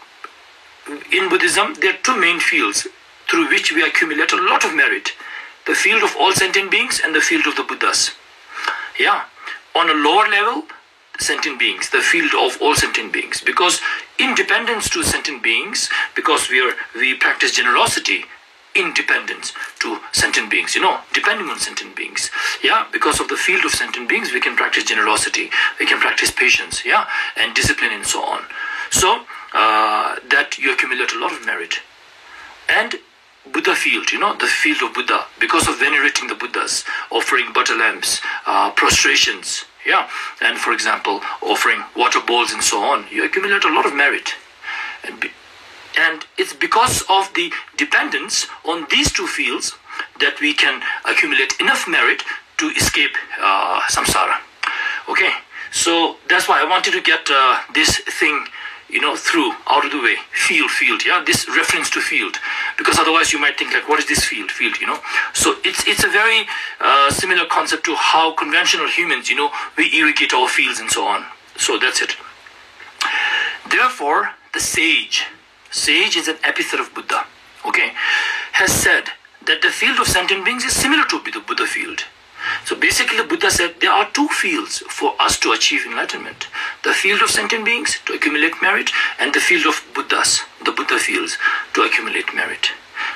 in Buddhism, there are two main fields through which we accumulate a lot of merit: the field of all sentient beings and the field of the Buddhas. Yeah, on a lower level, sentient beings, the field of all sentient beings. Because in dependence to sentient beings, because we are we practice generosity in dependence to sentient beings, you know, depending on sentient beings. Yeah, because of the field of sentient beings, we can practice generosity, we can practice patience, yeah, and discipline and so on. So uh, that you accumulate a lot of merit. And Buddha field, you know, the field of Buddha, because of venerating the Buddhas, offering butter lamps, uh, prostrations, yeah, and for example, offering water bowls and so on, you accumulate a lot of merit. And, be, and it's because of the dependence on these two fields that we can accumulate enough merit to escape uh, samsara. Okay, so that's why I wanted to get uh, this thing, you know, through, out of the way. Field, field, yeah, this reference to field, because otherwise you might think, like, what is this field, field, you know? So it's it's a very uh, similar concept to how conventional humans, you know, we irrigate our fields and so on. So that's it. Therefore, the sage, sage is an epithet of Buddha, okay, has said that the field of sentient beings is similar to the Buddha field. So basically, the Buddha said there are two fields for us to achieve enlightenment: the field of sentient beings to accumulate merit, and the field of Buddhas, the Buddha fields, to accumulate merit.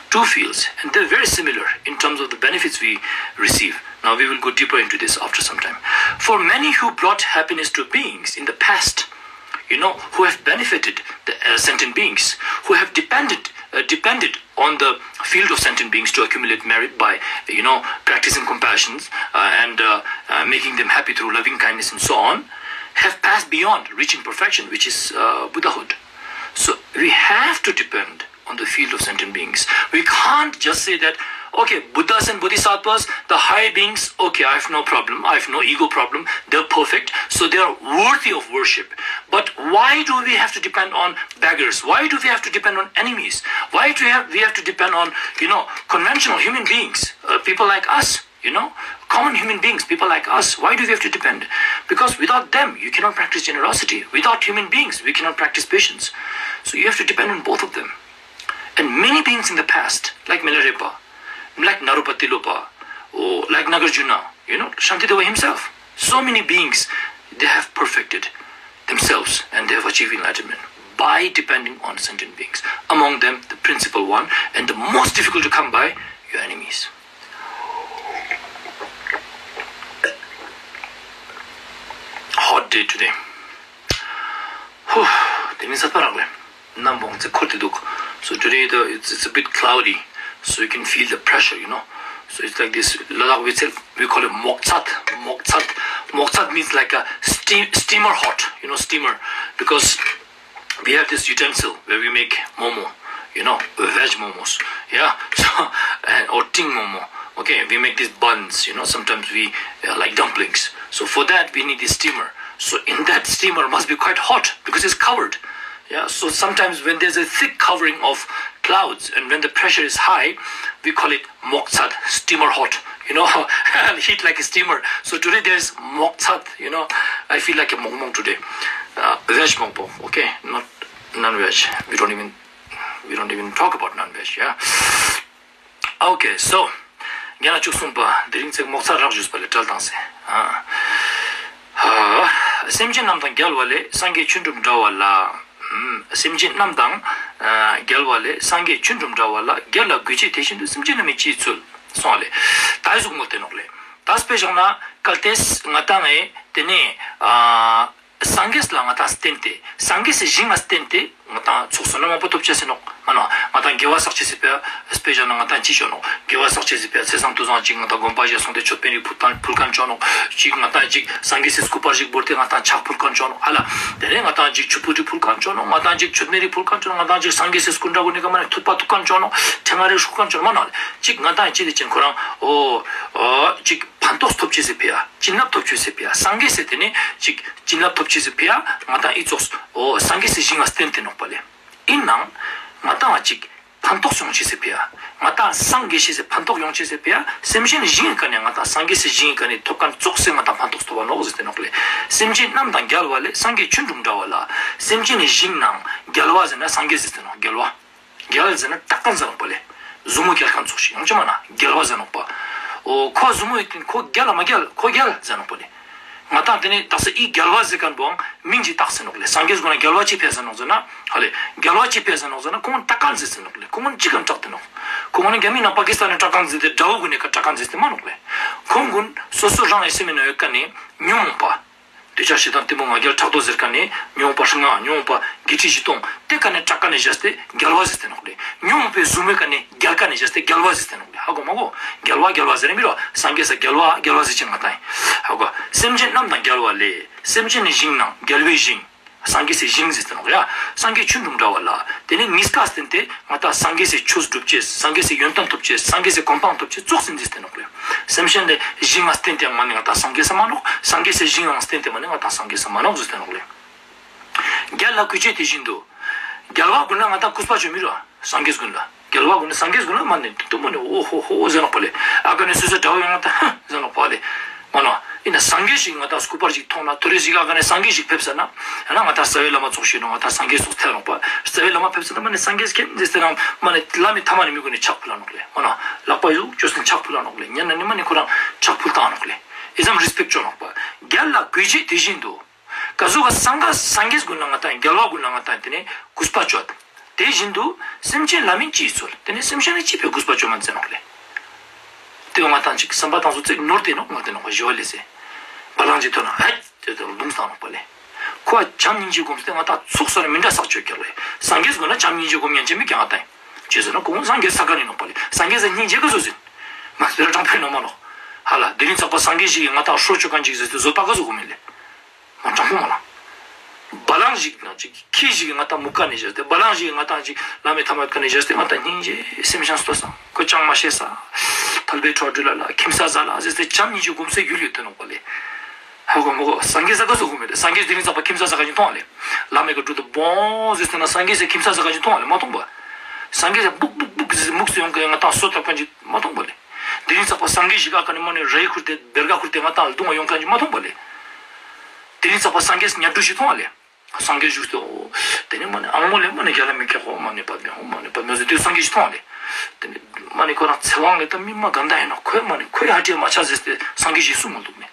Two fields, and they're very similar in terms of the benefits we receive. Now, we will go deeper into this after some time. For many who brought happiness to beings in the past, you know, who have benefited the uh, sentient beings, who have depended uh, depended on the field of sentient beings to accumulate merit by, you know, practicing compassion uh, and uh, uh, making them happy through loving kindness and so on, have passed beyond reaching perfection, which is uh, Buddhahood. So we have to depend on the field of sentient beings. We can't just say that, okay, Buddhas and Bodhisattvas, the higher beings, okay, I have no problem, I have no ego problem, they're perfect, so they are worthy of worship. But why do we have to depend on beggars? Why do we have to depend on enemies? Why do we have, we have to depend on, you know, conventional human beings, uh, people like us? You know, common human beings, people like us, why do we have to depend? Because without them, you cannot practice generosity. Without human beings, we cannot practice patience. So you have to depend on both of them. And many beings in the past, like Milarepa, like Naropa Tilopa, or like Nagarjuna, you know, Shantideva himself, so many beings, they have perfected themselves and they have achieved enlightenment by depending on sentient beings. Among them, the principal one and the most difficult to come by, your enemies. Today. Whew, དེ་མིན་ཚད་པ་རག་ལེ། ནམ་བོང་ཚེ་འཁོར་ཏེ་འདུག So today the, it's, it's a bit cloudy, so you can feel the pressure, you know. So it's like this, ལ་དྭགས་པའི་ཚེ་we call it མོག་ཚད, མོག་ཚད. མོག་ཚད means like a steam, steamer hot, you know, steamer. Because we have this utensil where we make momo, you know, veg momos, yeah, so, and, or ting momo. Okay, we make these buns, you know, sometimes we uh, like dumplings. So for that, we need this steamer. So in that steamer must be quite hot because it's covered. Yeah, so sometimes when there's a thick covering of clouds and when the pressure is high, we call it moktsat, steamer hot. You know, heat like a steamer. So today there's moktsat, you know, I feel like a mokmok today. Uh, veg mokmok, okay, not non-veg. We don't even we don't even talk about non-veg, yeah. Okay, so རྒན་ལགས་བཅུ་གསུམ་པ། དེ་རིང་ཚེ་མོག་ཚད་རག་ཞུས་པ་ལས་བྲལ་བཏང་སེ། ཨ། ཧ། སེམས་ཅན་རྣམས་དང་རྒྱལ་བ་ལས། སངས་རྒྱས་ཆོས་འགྲུབ་འདྲ་བ་ལ། ཧུམ། སེམས་ཅན་རྣམས་དང་། ཨ། རྒྱལ་བ་ལས། སངས་རྒྱས་ཆོས་འགྲུབ་འདྲ་བ་ལ། རྒྱལ་ལ་གུས་བྱེད་དེ་བཞིན་དུ། སེམས་ཅན་རྣམས་ཀྱི་སྤྱི་ཡི་ཚུལ། སོང་ལེ། ད་ཟུག་མོ་དེ་ནོག་ལེ། ད་དཔེ་བཞག་ན་གལ་ཏེ་ང་ཏང་ངི་དེ་ནས། ཨ། སངས་རྒྱས་ལ་ང་ཏང་བརྟེན་ཏེ། སངས་རྒྱས་སི་ཞིང་ང་བརྟེན་ཏེ་ང་ཏང་ཚོགས་བསོད་ནམས་མང་པོ་ཐོབ་ཅེས་ཟེར་ནོག་མ་ནོག་ང་ཏང་དགེ་བ་བསགས་ཅེས་ཟེར་པ་དཔེ་བཞག་ན་ང་ཏང་ཅི་ཅོ་ནོག་དགེ་བ་བསགས་ཅེས་ཟེར་པ་ཚེས་བཟང་དུས་བཟང་ཅིག་ང་ཏང་དགོན་པ་ཞིག་སོང་སྟེ་མཆོད་པའི་རིགས་ཕུལ་ཁན་ཕུལ་ཁན་ཅོ་ནོག་ཅིག་ང་ཏང་ཅིག་སངས་རྒྱས་སི་སྐུ་པར་ཞིག་བོར་ཏེ་ང་ཏང་ཕྱག་ཕུལ་ཁན་ཅོ་ནོག་ཧ་ལ། དེ་ནས་ང་ཏང་ཅིག་ཆུ་ཕུལ་རིགས་ཕུལ་ཁན་ཅོ་ནོག་ང་ཏང་ཅིག་མཆོད་མེ་རིགས་ཕུལ་ཁན་ཅོ་ནོག་ང་ཏང་ཅིག་སངས་རྒྱས་སི་སྐུ་འདྲ་བོ་ནི་ཀ་མ་ནེ་ཐུག་པ་ཐུག་ཁན་ཅོ་ནོག་ཕྲེང་བ་རིགས་ཧྲུག་ཁན་ཅོ་ནོག་མ་ནོག་ཅིག་ང་ཏང་ཅི་དེ་ཅན་ཁོ་རང་འོ་འོ་ཅིག་ཕན་ཐོགས་ཐོབ་ཅེས་ཟེར་པ་ཡ། བྱིན་རླབས་ཐོབ་ཅེས་ཟེར་པ་ཡ། སངས་རྒྱས་སི་དེ་ནས་ཅིག་བྱིན་རླབས་ཐོབ་ཅེས་ཟེར་པ་ཡ། ང་ཏང་ཨི་ཙོགས་འོ་སངས་རྒྱས་སི་ཞིང་ང་བརྟེན་ཏེ་ནོག་པ་ལེ། ཨིན་ནའང་ང་ཏང་ཅིག་ཕན་ཐོགས་ཡོང་ཅེས་ཟེར་པ་ཡ། ང་ཏང་སངས་རྒྱས་ཤེས་སི་ཕན་ཐོགས་ཡོང་ཅེས་ཟེར་པ་ཡ། སེམས་ཅན་ཞིང་ངི་ཀ་ནས་ང་ཏང་སངས་རྒྱས་སི་ཞིང་ངི་ཀ་ནས་ཐོབ་ཁན་ཙོགས་སེ་ང་ཏང་ཕན་ཐོགས་ཐོབ་བ་ནོག་ཟེར་ཏེ་ནོག་ལེ། སེམས་ཅན་རྣམས་དང་རྒྱལ་བ་ལས། སངས་རྒྱས་ཆོས་འགྲུབ་འདྲ་བ་ལ། སེམས་ཅན་ནི་ཞིང་ནང་རྒྱལ་བ་ཟེར་ན་སངས་རྒྱས་ཟེར་ཏེ་ནོག་རྒྱལ་བ། རྒྱལ་ཟེར་ན་སྐྲག་ཁན་ཟེར་ནོག་པ་ལེ། ཟུར་མོ་རྒྱལ་ཁན་ཙོགས་ཤིག་ཡོང་ཅེས་མ་ན་རྒྱལ་བ་ཟེར་ནོག་པ། འོ་ཁོ་ཟུར་མོ་ཡོད་ཁན་ཁོ་རྒྱལ་ལ་མ་རྒྱལ་ཁོ་རྒྱལ་ཟེར་ནོག་པ་ལེ། ང་ཏང་དེ་ནས་དག་ས་ཨི་རྒྱལ་བ་ཟེར་ཁན་བོའང་མིང་ཅིག་བཏགས་ཟེར་ནོག་ལེ། སངས་རྒྱས་ཀུན་ལ་རྒྱལ་བ་ཅི་ཕེ་ཟེར་ནོག་ཟེར་ན་ཧ་ལེ། རྒྱལ་བ་ཅི་ཕེ་ཟེར་ནོག་ཟེར་ན་ཁོང་སྐྲག་ཁན་ཟེར་ཟེར་ནོག་ལེ། ཁོང་ཅི་ཁན་སྐྲག་དེ་ནོག་ཁོང་ནི་རྒྱ་མི་ནང་པ་ཀི་སི་ཐན་ནི་སྐྲག་ཁན་ཟེར་ཏེ་དགྲ་བོ་ཀུན་ནི་ཀ་སྐྲག་ཁན་ཟེར་ཏེ་མ་ནོག་ལེ། ཁོང་ཀུན་སོ་སོ་རང་ངི་སེམས་ནང་ཡོད་ཁན་ནི་ཉོན་མོངས་པ། འདོད་ཆགས་ཞེ་སྡང་གཏི་མུག་ང་རྒྱལ་ཕྲག་དོག་ཟེར་ཁན་ནི་ཉོན་མོངས་པ་ལྔ་ཉོན་མོངས་པ་བརྒྱད་ཁྲི་བཞི་སྟོང་དེ་ཀ་ནས་སྐྲག་ཁན་ནི་བཞག་སྟེ་རྒྱལ་བ་ཟེར་ཏེ་ནོག་ལེ། ཉོན་མོངས་པའི་ཟུར་མོའི་ཀ་ནས་རྒྱལ་ཁན་ནི་བཞག་སྟེ་རྒྱལ་བ་ཟེར་ཏེ་ནོག་ལེ། ཧ་གོ་མ་གོ། རྒྱལ་བ་རྒྱལ་བ་ཟེར་རེ་མི་རོ། སངས་རྒྱས་ས་རྒྱལ་བ་རྒྱལ་བ་ཟེར་ཅེས་ང་ཏང་ཨིན། ཧ་གོ། སེམས་ཅན་རྣམས་དང་རྒྱལ་བ་ལས། སེམས་ཅན་ནི་ཞིང་ནང་རྒྱལ་བའི་ཞིང་། སངས་རྒྱས་སི་ཞིང་ཟེར་ཏེ་ནོག་ཡ། སངས་རྒྱས་ཆོས་འགྲུབ་འདྲ་བ་ལ། དེ་ནས་གཉིས་ཀ་བརྟེན་ཏེ་ང་ཏང་སངས་རྒྱས་སི་ཆོས་སྒྲུབ་ཅེས་སངས་རྒྱས་སི་ཡོན་ཏན་ཐོབ་ཅེས་སངས་རྒྱས་སི་གོ་འཕང་ཐོབ་ཅེས་ཙོགས་ཟེར་ཏེ་ནོག་ལེ། སེམས་ཅན་ནི་ཞིང་ང་བརྟེན་ཏེ་མ་ནེ་ང་ཏང་སངས་རྒྱས་ས་མ་ནོག་སངས་རྒྱས་སི་ཞིང་ང་བརྟེན་ཏེ་མ་ནེ་ང་ཏང་སངས་རྒྱས་ས་མ་ནོག་ཟེར་ཏེ་ནོག་ལེ། རྒྱལ་ལ་གུས་བྱེད་དེ་བཞིན་དུ། རྒྱལ་བ་ཀུན་ལ་ང་ཏང་གུས་པ་ཅོ་མི་རོ། སངས་རྒྱས་ཀུན་ལ། རྒྱལ་བ་ཀུན་ལ་སངས་རྒྱས་ཀུན་ལ་མ་ནེ་དུ་མ་ནེ་འོ་ཧོ་ཧོ་ཟེར་ནོག་པ་ལེ། ཨ་ཀ་ནས་སོ་སོ་དགྲ་བོ་ཡོང་ང་ཏང་ཧ་ཟེར་ནོག་པ་ལེ། མ་ནོག་ཨིན་ན་སངས་རྒྱས་ཤིག་ང་ཏང་སྐུ་པར་ཞིག་མཐོང་ན་ཐོ་རེ་ཞིག་ཨ་ཀ་ནས་སངས་རྒྱས་ཤིག་ཕེབས་ས་ན། ཡང་ན་ང་ཏང་རྩ་བའི་བླ་མ་ཙོགས་ཤིག་ནོག་ང་ཏང་སངས་རྒྱས་ཙོགས་ཐལ་ནོག་པ། རྩ་བའི་བླ་མ་ཕེབས་ས་ན་མ་ནེ་སངས་རྒྱས་ཁྱེད་ཟེར་ཏེ་ན་མ་ནེ་བླ་མའི་ཐ་མ་ནེ་མི་ཀུན་ནི་ཕྱག་ཕུལ་ལ་ནོག་ལེ། མ་ནོག་ལག་པ་ཡུག་ཅོས་ཏེ་ཕྱག་ཕུལ་ལ་ནོག་ལེ། ཉན་ན་ནི་མ་ནེ་ཁོ་རང་ཕྱག་ཕུལ་བཏང་ནོག་ལེ། ཨི་ཙམ་རེས་པེཀྚ་ཅོ་ནོག་པ། རྒྱལ་ལ་གུས་བྱེད་དེ་བཞིན་དུ། ག་ཟུག་ག་སངས་རྒྱས་སངས་རྒྱས་ཀུན་ལ་ང་ཏང་རྒྱལ་བ་ཀུན་ལ་ང་ཏང་དེ་ནས་གུས་པ་ཅོ། དེ་བཞིན་དུ་སེམས་ཅན་ལ་མིན་སྤྱི་ཡི་ཚུལ། དེ་ནས་སེམས་ཅན་ནི་སྤྱི་ཕིའ་གུས་པ་ཅོ་མ་ཟེར་ནོག་ལེ། དེ་བོ་ང་ཏང་ཅིག་བསམ་པ་ཏང་སོ་ཙིག་ནོར་ཏེ་ནོག་ནོར་ཏེ་ནོག་པ་ཞི་བ་ལྷས་སི། བ་ལང་ཅིག་ཐོན་ན་ཧད་དེ་དེ་རྡུང་སྟང་ནོག་པ་ལེ། ཁོ་བྱམས་སྙིང་རྗེ་སྒོམ་སྟེ་ང་ཏང་ཚོགས་སོ་ན་མི་འདྲ་བསགས་ཅོ་ཀྱག་ལེ། སངས་རྒྱས་ཀུན་ལ་བྱམས་སྙིང་རྗེ་སྒོམ་ཉན་ཅེས་མི་ཀྱང་ང་ཏང་ཅི་ཟེར་ན་ཁོང་སངས་རྒྱས་ས་ཀ་ནི་ནོག་པ་ལེ། སངས་རྒྱས་སི་སྙིང་རྗེ་ག་ཟུག་ཟེར། མ་སྤེ་ར་དྲང་པོའི་ནོག་མ་ནོག་ཧ་ལ་དེ་རིང་ཚག་པ་སངས་རྒྱས་ཤིག་གི་ང་ཏང་ཧྲོ་ཅོ་ཁན་ཅིག་ཟེར་ཏེ་བཟོད་པ་ག་ཟུག་གོ་མིན་ལེ། མ་དྲང་པོ་མ་ལ། བ་ལང་ཞིག་ན་ཅིག་ཁྱི་ཞིག་གི་ང་ཏང་མུ་ཀ་ནས་བཞག་སྟེ་བ་ལང་ཞིག་གི་ང་ཏང་ཅིག་བླ་མའི་ཐ་མ་ཀ་ནས་བཞག་སྟེ་ང་ཏང་སྙིང་རྗེ་སེམས་ཤང་སྟོ་སང་ཁོ་ཅང་མ་ཤེས་ས། ཐལ་བའི་ཁྲོད་འགྲུལ་ལ་ལ་ཁྱིམ་ས་ཟ་ལ་ཟེར་ཏེ་བྱམས་སྙིང་རྗེ་སྒོམ་སའི་ཡུལ་ཡོད་དེ་ནོག་པ་ལེ། ཧ་གོ་མ་གོ། སངས་རྒྱས་ས་ག་ཟུག་གོ་མིན་ལེ། སངས་རྒྱས་དེ་རིང་ཚག་པ་ཁྱིམ་ས་ཟ་ཁན་ཅིག་མཐོང་བ་ལེ། བླ་མའི་ཀ་འགྲུལ་དུ་བོང་ཟེར་ཏེ་ན་སངས་རྒྱས་སི་ཁྱིམ་ས་ཟ་ཁན་ཅིག་མཐོང་བ་ལེ་མ་མཐོང་པ། སངས་རྒྱས་སི་སྦུག་སྦུག་སྦུག་ཟེར་མུག་སེ་ཡོང་ཁན་ང་ཏང་སོ་ཐབ་ཁན་ཅིག་མ་མཐོང་པ་ལེ། དེ་རིང་ཚག་པ་སངས་རྒྱས་ཤིག་ཨ་ཀ་ནི་མ་ནི་རེ་ཁུར་ཏེ་བེར་ཀ་ཁུར་ཏེ་ང་ཏང་ལ་རྡུང་བ་ཡོང་ཁན་ཅིག་མ་མཐོང་པ་ལེ། དེ་རིང་ཚག་པ་སངས་རྒྱས་སི་ཉལ་ཁྲི་ཞིག་མཐོང་བ་ལེ། སངས་རྒྱས་བཞུགས་ཏེ་འོ། དེ་ནས་མ་ནི་ཨང་མོ་ལེ་མ་ནི་རྒྱ་ལ་མི་ཁྱེར་ཧོ་མ་ནི་པ་མེ་ཧོ་མ་ནི་པ་མེ་ཟེར་དུས་སངས་རྒྱས་ཞིག་མཐོང་བ་ལེ། དེ་ནས་མ་ནི་ཁོ་རང་ཚེ་དབང་ལེ་ད་མི་མ་ག་འདྲ་ཡིན་ནོག་ཁོས་མ་ནི་ཁོའི་ཧ་ཏེ་མ་ཆ་ཟེར་ཏེ་སངས་རྒྱས་ཞིག་གསུང་མ་འདུག་ནི།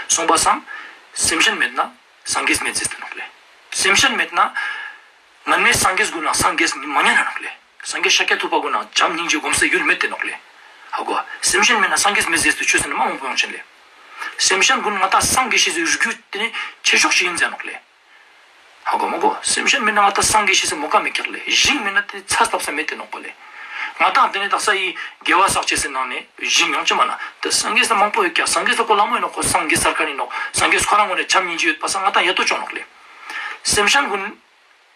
སོང་པ་སང་། སེམས་ཅན་མེད་ན་སངས་རྒྱས་མེད་ཟེར་ཏེ་ནོག་ལེ། སེམས་ཅན་མེད་ན། ང་ནི་སངས་རྒྱས་ཀུན་ན་སངས་རྒྱས་མ་ཉན་ན་ནོག་ལེ། སངས་རྒྱས་ཤཱཀྱ་ཐུབ་པ་ཀུན་ན་བྱམས་སྙིང་རྗེ་སྒོམ་སའི་ཡུལ་མེད་དེ་ནོག་ལེ། ཧ་གོ། སེམས་ཅན་མེད་ན་སངས་རྒྱས་མེད་ཟེར་ཏེ་ཆོས་ཟེར་ན་མ་མང་པོ་ཡོང་ཆེན་ལེ། སེམས་ཅན་གུན་ང་ཏང་སངས་རྒྱས་ཤེས་སི་རྒྱུ་ཏེ་ནེ་ཆེ་ཤོས་ཤིག་ཨིན་ཟེར་ནོག་ལེ། ཧ་གོ་མ་གོ། སེམས་ཅན་མེད་ན་ང་ཏང་སངས་རྒྱས་ཤེས་སི་མོ་ཀ་མེད་ཀྱག་ལེ། ཞིང་མེད་ན་ཏེ་ཚ་ཐབས་ས་མེད་དེ་ནོག་པ་ལེ། ང་ཏང་ཏེ་ནེ་དག་ས་འི་དགེ་བ་བསགས་ཅེས་སི་ནང་ནེ་ཞིང་ཡོང་ཅེས་མ་ན་ཏེ་སངས་རྒྱས་ས་མང་པོ་ཡོད་ཀྱག། སངས་རྒྱས་ས་ཁོ་ལ་མོ་ཨིན་ནོག། ཁོ་སངས་རྒྱས་སར་ཁན་ཨིན་ནོག། སངས་རྒྱས་ཁོ་རང་ངོས་ནེ་བྱམས་སྙིང་རྗེ་ཡོད་པ་སང་ང་ཏང་ཡ་ཏོ་ཅོ་ནོག་ལེ། སེམས་ཅན་གུན་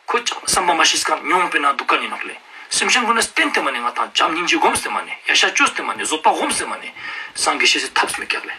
ཁོ་ཅང་བསམ་པ་མ་ཤེས་ཁན་ཉོང་པེ་ན་དུག་ཁན་ཨིན་ནོག་ལེ། སེམས་ཅན་གུན་ལ་བསྟེན་ཏེ་མ་ནེ་ང་ཏང་བྱམས་སྙིང་རྗེ་སྒོམས་ཏེ་མ་ནེ་ཡ་ཤ་ཅོས་ཏེ་མ་ནེ་བཟོད་པ་སྒོམས་ཏེ་མ་ནེ་སངས་རྒྱས་ཤེས་སི་ཐབས་མེད་ཀྱག་ལེ།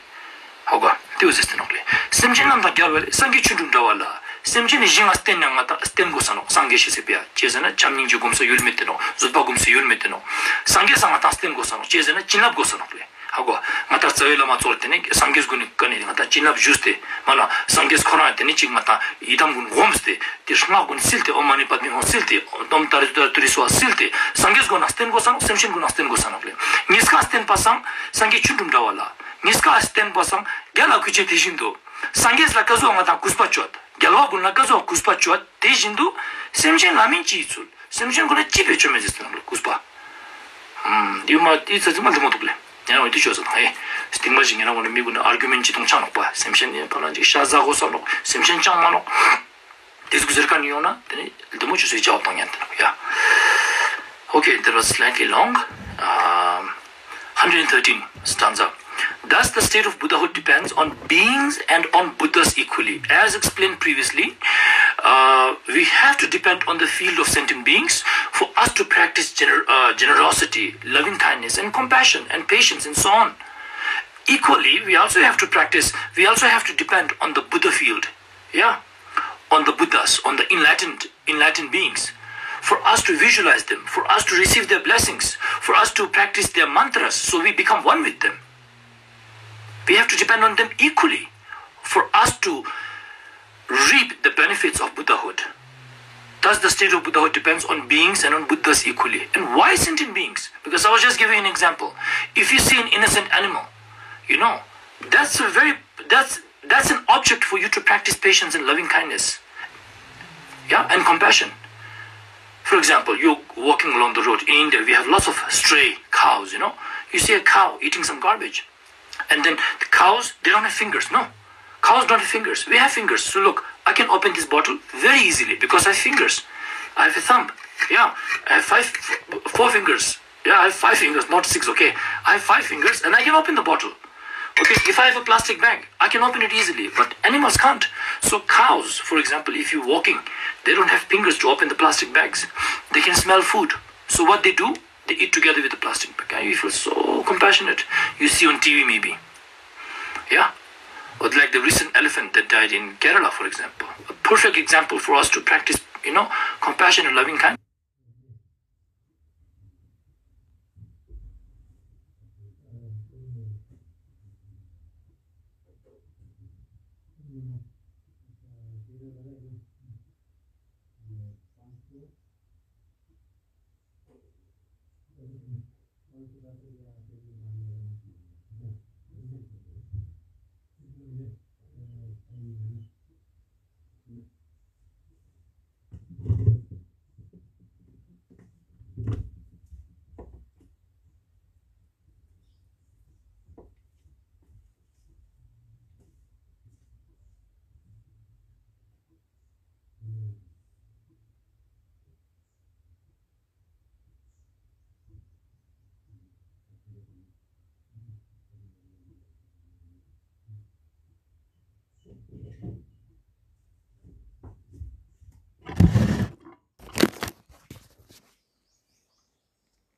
ཧ་གོ། ཏེ་བོ་ཟེར་ཏེ་ནོག་ལེ། སེམས་ཅན་རྣམས་དང་རྒྱལ་བ་ལས། སངས་རྒྱས་ཆོ་འཕྲུལ་འདྲ་བ་ལ། སེམས་ཅན་ནི་ཞིང་ང་བསྟེན་ན་ང་ཏང་བསྟེན་དགོས་ས་ནོག། སངས་རྒྱས་ཤེས་སི་ཕི་ཡ་ཅི་ཟེར་ན་བྱམས་སྙིང་རྗེ་སྒོམ་ས་ཡུལ་མེད་དེ་ནོག། བཟོད་པ་སྒོམ་ས་ཡུལ་མེད་དེ་ནོག། སངས་རྒྱས་ས་ང་ཏང་བསྟེན་དགོས་ས་ནོག། ཅི་ཟེར་ན་བྱིན་རླབས་དགོས་ས་ནོག་ལེ། ཧ་གོ། ང་ཏང་རྩ་བའི་བླ་མ་ཚོར་ཏེ་ནེ་སངས་རྒྱས་གུན་ནི་ཀ་ནེ་ང་ཏང་བྱིན་རླབས་ཞུས་ཏེ་མ་ན་སངས་རྒྱས་ཁོ་རང་ཏེ་ནེ་ཅིག་ང་ཏང་ཡི་དམ་གུན་སྒོམས་ཏེ་ཏེ་སྔགས་གུན་བསིལ་ཏེ་ཨོཾ་མ་ཎི་པདྨེ་ཧཱུྃ་བསིལ་ཏེ་ཨོཾ་ཏཱ་རེ་ཏུཏྟཱ་རེ་ཏུ་རེ་སྭཱ་ཧཱ་བསིལ་ཏེ་སངས་རྒྱས་གུན་ན་བསྟེན་དགོས་ས་ནོག། སེམས་ཅན་གུན་ན་བསྟེན་དགོས་ས་ནོག་ལེ། ཉིས་ཀ་བསྟེན་པ་སང་སངས་རྒྱས་ཆོ་འཕྲུལ་འདྲ་བ་ལ། ཉིས་ཀ་བསྟེན་པ་སང་རྒྱལ་ལ་གུས་བྱེད་དེ་བཞིན་དུ། སངས་རྒྱས་ལ་ཀ་ཟུག་ང་ཏང་གུས་པ་ཅོ་བ། རྒྱལ་བ་གུན་ལ་ཀ་ཟུག་གུས་པ་ཅོ་བ་དེ་བཞིན་དུ། སེམས་ཅན་ལ་མིན་ཅི་ཡི་ཚུལ། སེམས་ཅན་གུན་ལ་ཅི་ཕི་ཅོ་མེད་ཟེར་ཏེ་ནོག་ལེ་གུས་པ། ཨམ། ཡུ་མ་ཏི་ཚ་ཚི་མ་ལྡེ་མོ་དུག་ལེ། ཡང་འོ་ཏི་ཅོ་ས་དང་ཨེ། སྟིང་མ་ཞིག་ཉེ་རང་གུན་ནི་མི་གུན་ནི་ཨར་གུ་མེན་ཅི་ཏོང་ཆ་ནོག་པ། སེམས་ཅན་ནི་ཕ་ལ་ཅིག་ཤ་ཟ་གོས་ས་ནོག། སེམས་ཅན་ཅང་མ་ནོག། ཏེ་ཟུག་ཟེར་ཁན་ཡོང་ན་ཏེ་ནེ་ལྡེ་མོ་ཅོས་སེ་ཇབ་ཏང་ཉན་ཏེ་ནོག་ཡ། Okay, that was slightly long. Um, hundred thirteen stanza. Thus, the state of Buddhahood depends on beings and on Buddhas equally. As explained previously, uh, we have to depend on the field of sentient beings for us to practice gener- uh, generosity, loving kindness, and compassion, and patience, and so on. Equally, we also have to practice, we also have to depend on the Buddha field. Yeah, on the Buddhas, on the enlightened, enlightened beings, for us to visualize them, for us to receive their blessings, for us to practice their mantras, so we become one with them. We have to depend on them equally for us to reap the benefits of Buddhahood. Thus, the state of Buddhahood depends on beings and on Buddhas equally. And why sentient beings? Because I was just giving an example. If you see an innocent animal, you know, that's a very, that's that's an object for you to practice patience and loving kindness. Yeah, and compassion. For example, you're walking along the road. In India, we have lots of stray cows, you know. You see a cow eating some garbage. And then the cows, they don't have fingers, no. Cows don't have fingers. We have fingers. So look, I can open this bottle very easily because I have fingers. I have a thumb. Yeah, I have five, four fingers. Yeah, I have five fingers, not six, okay? I have five fingers and I can open the bottle. Okay, if I have a plastic bag, I can open it easily, but animals can't. So cows, for example, if you're walking, they don't have fingers to open the plastic bags. They can smell food. So what they do, they eat together with the plastic bag. And you feel so compassionate. You see on T V maybe. Yeah? But like the recent elephant that died in Kerala, for example. A perfect example for us to practice, you know, compassion and loving kindness.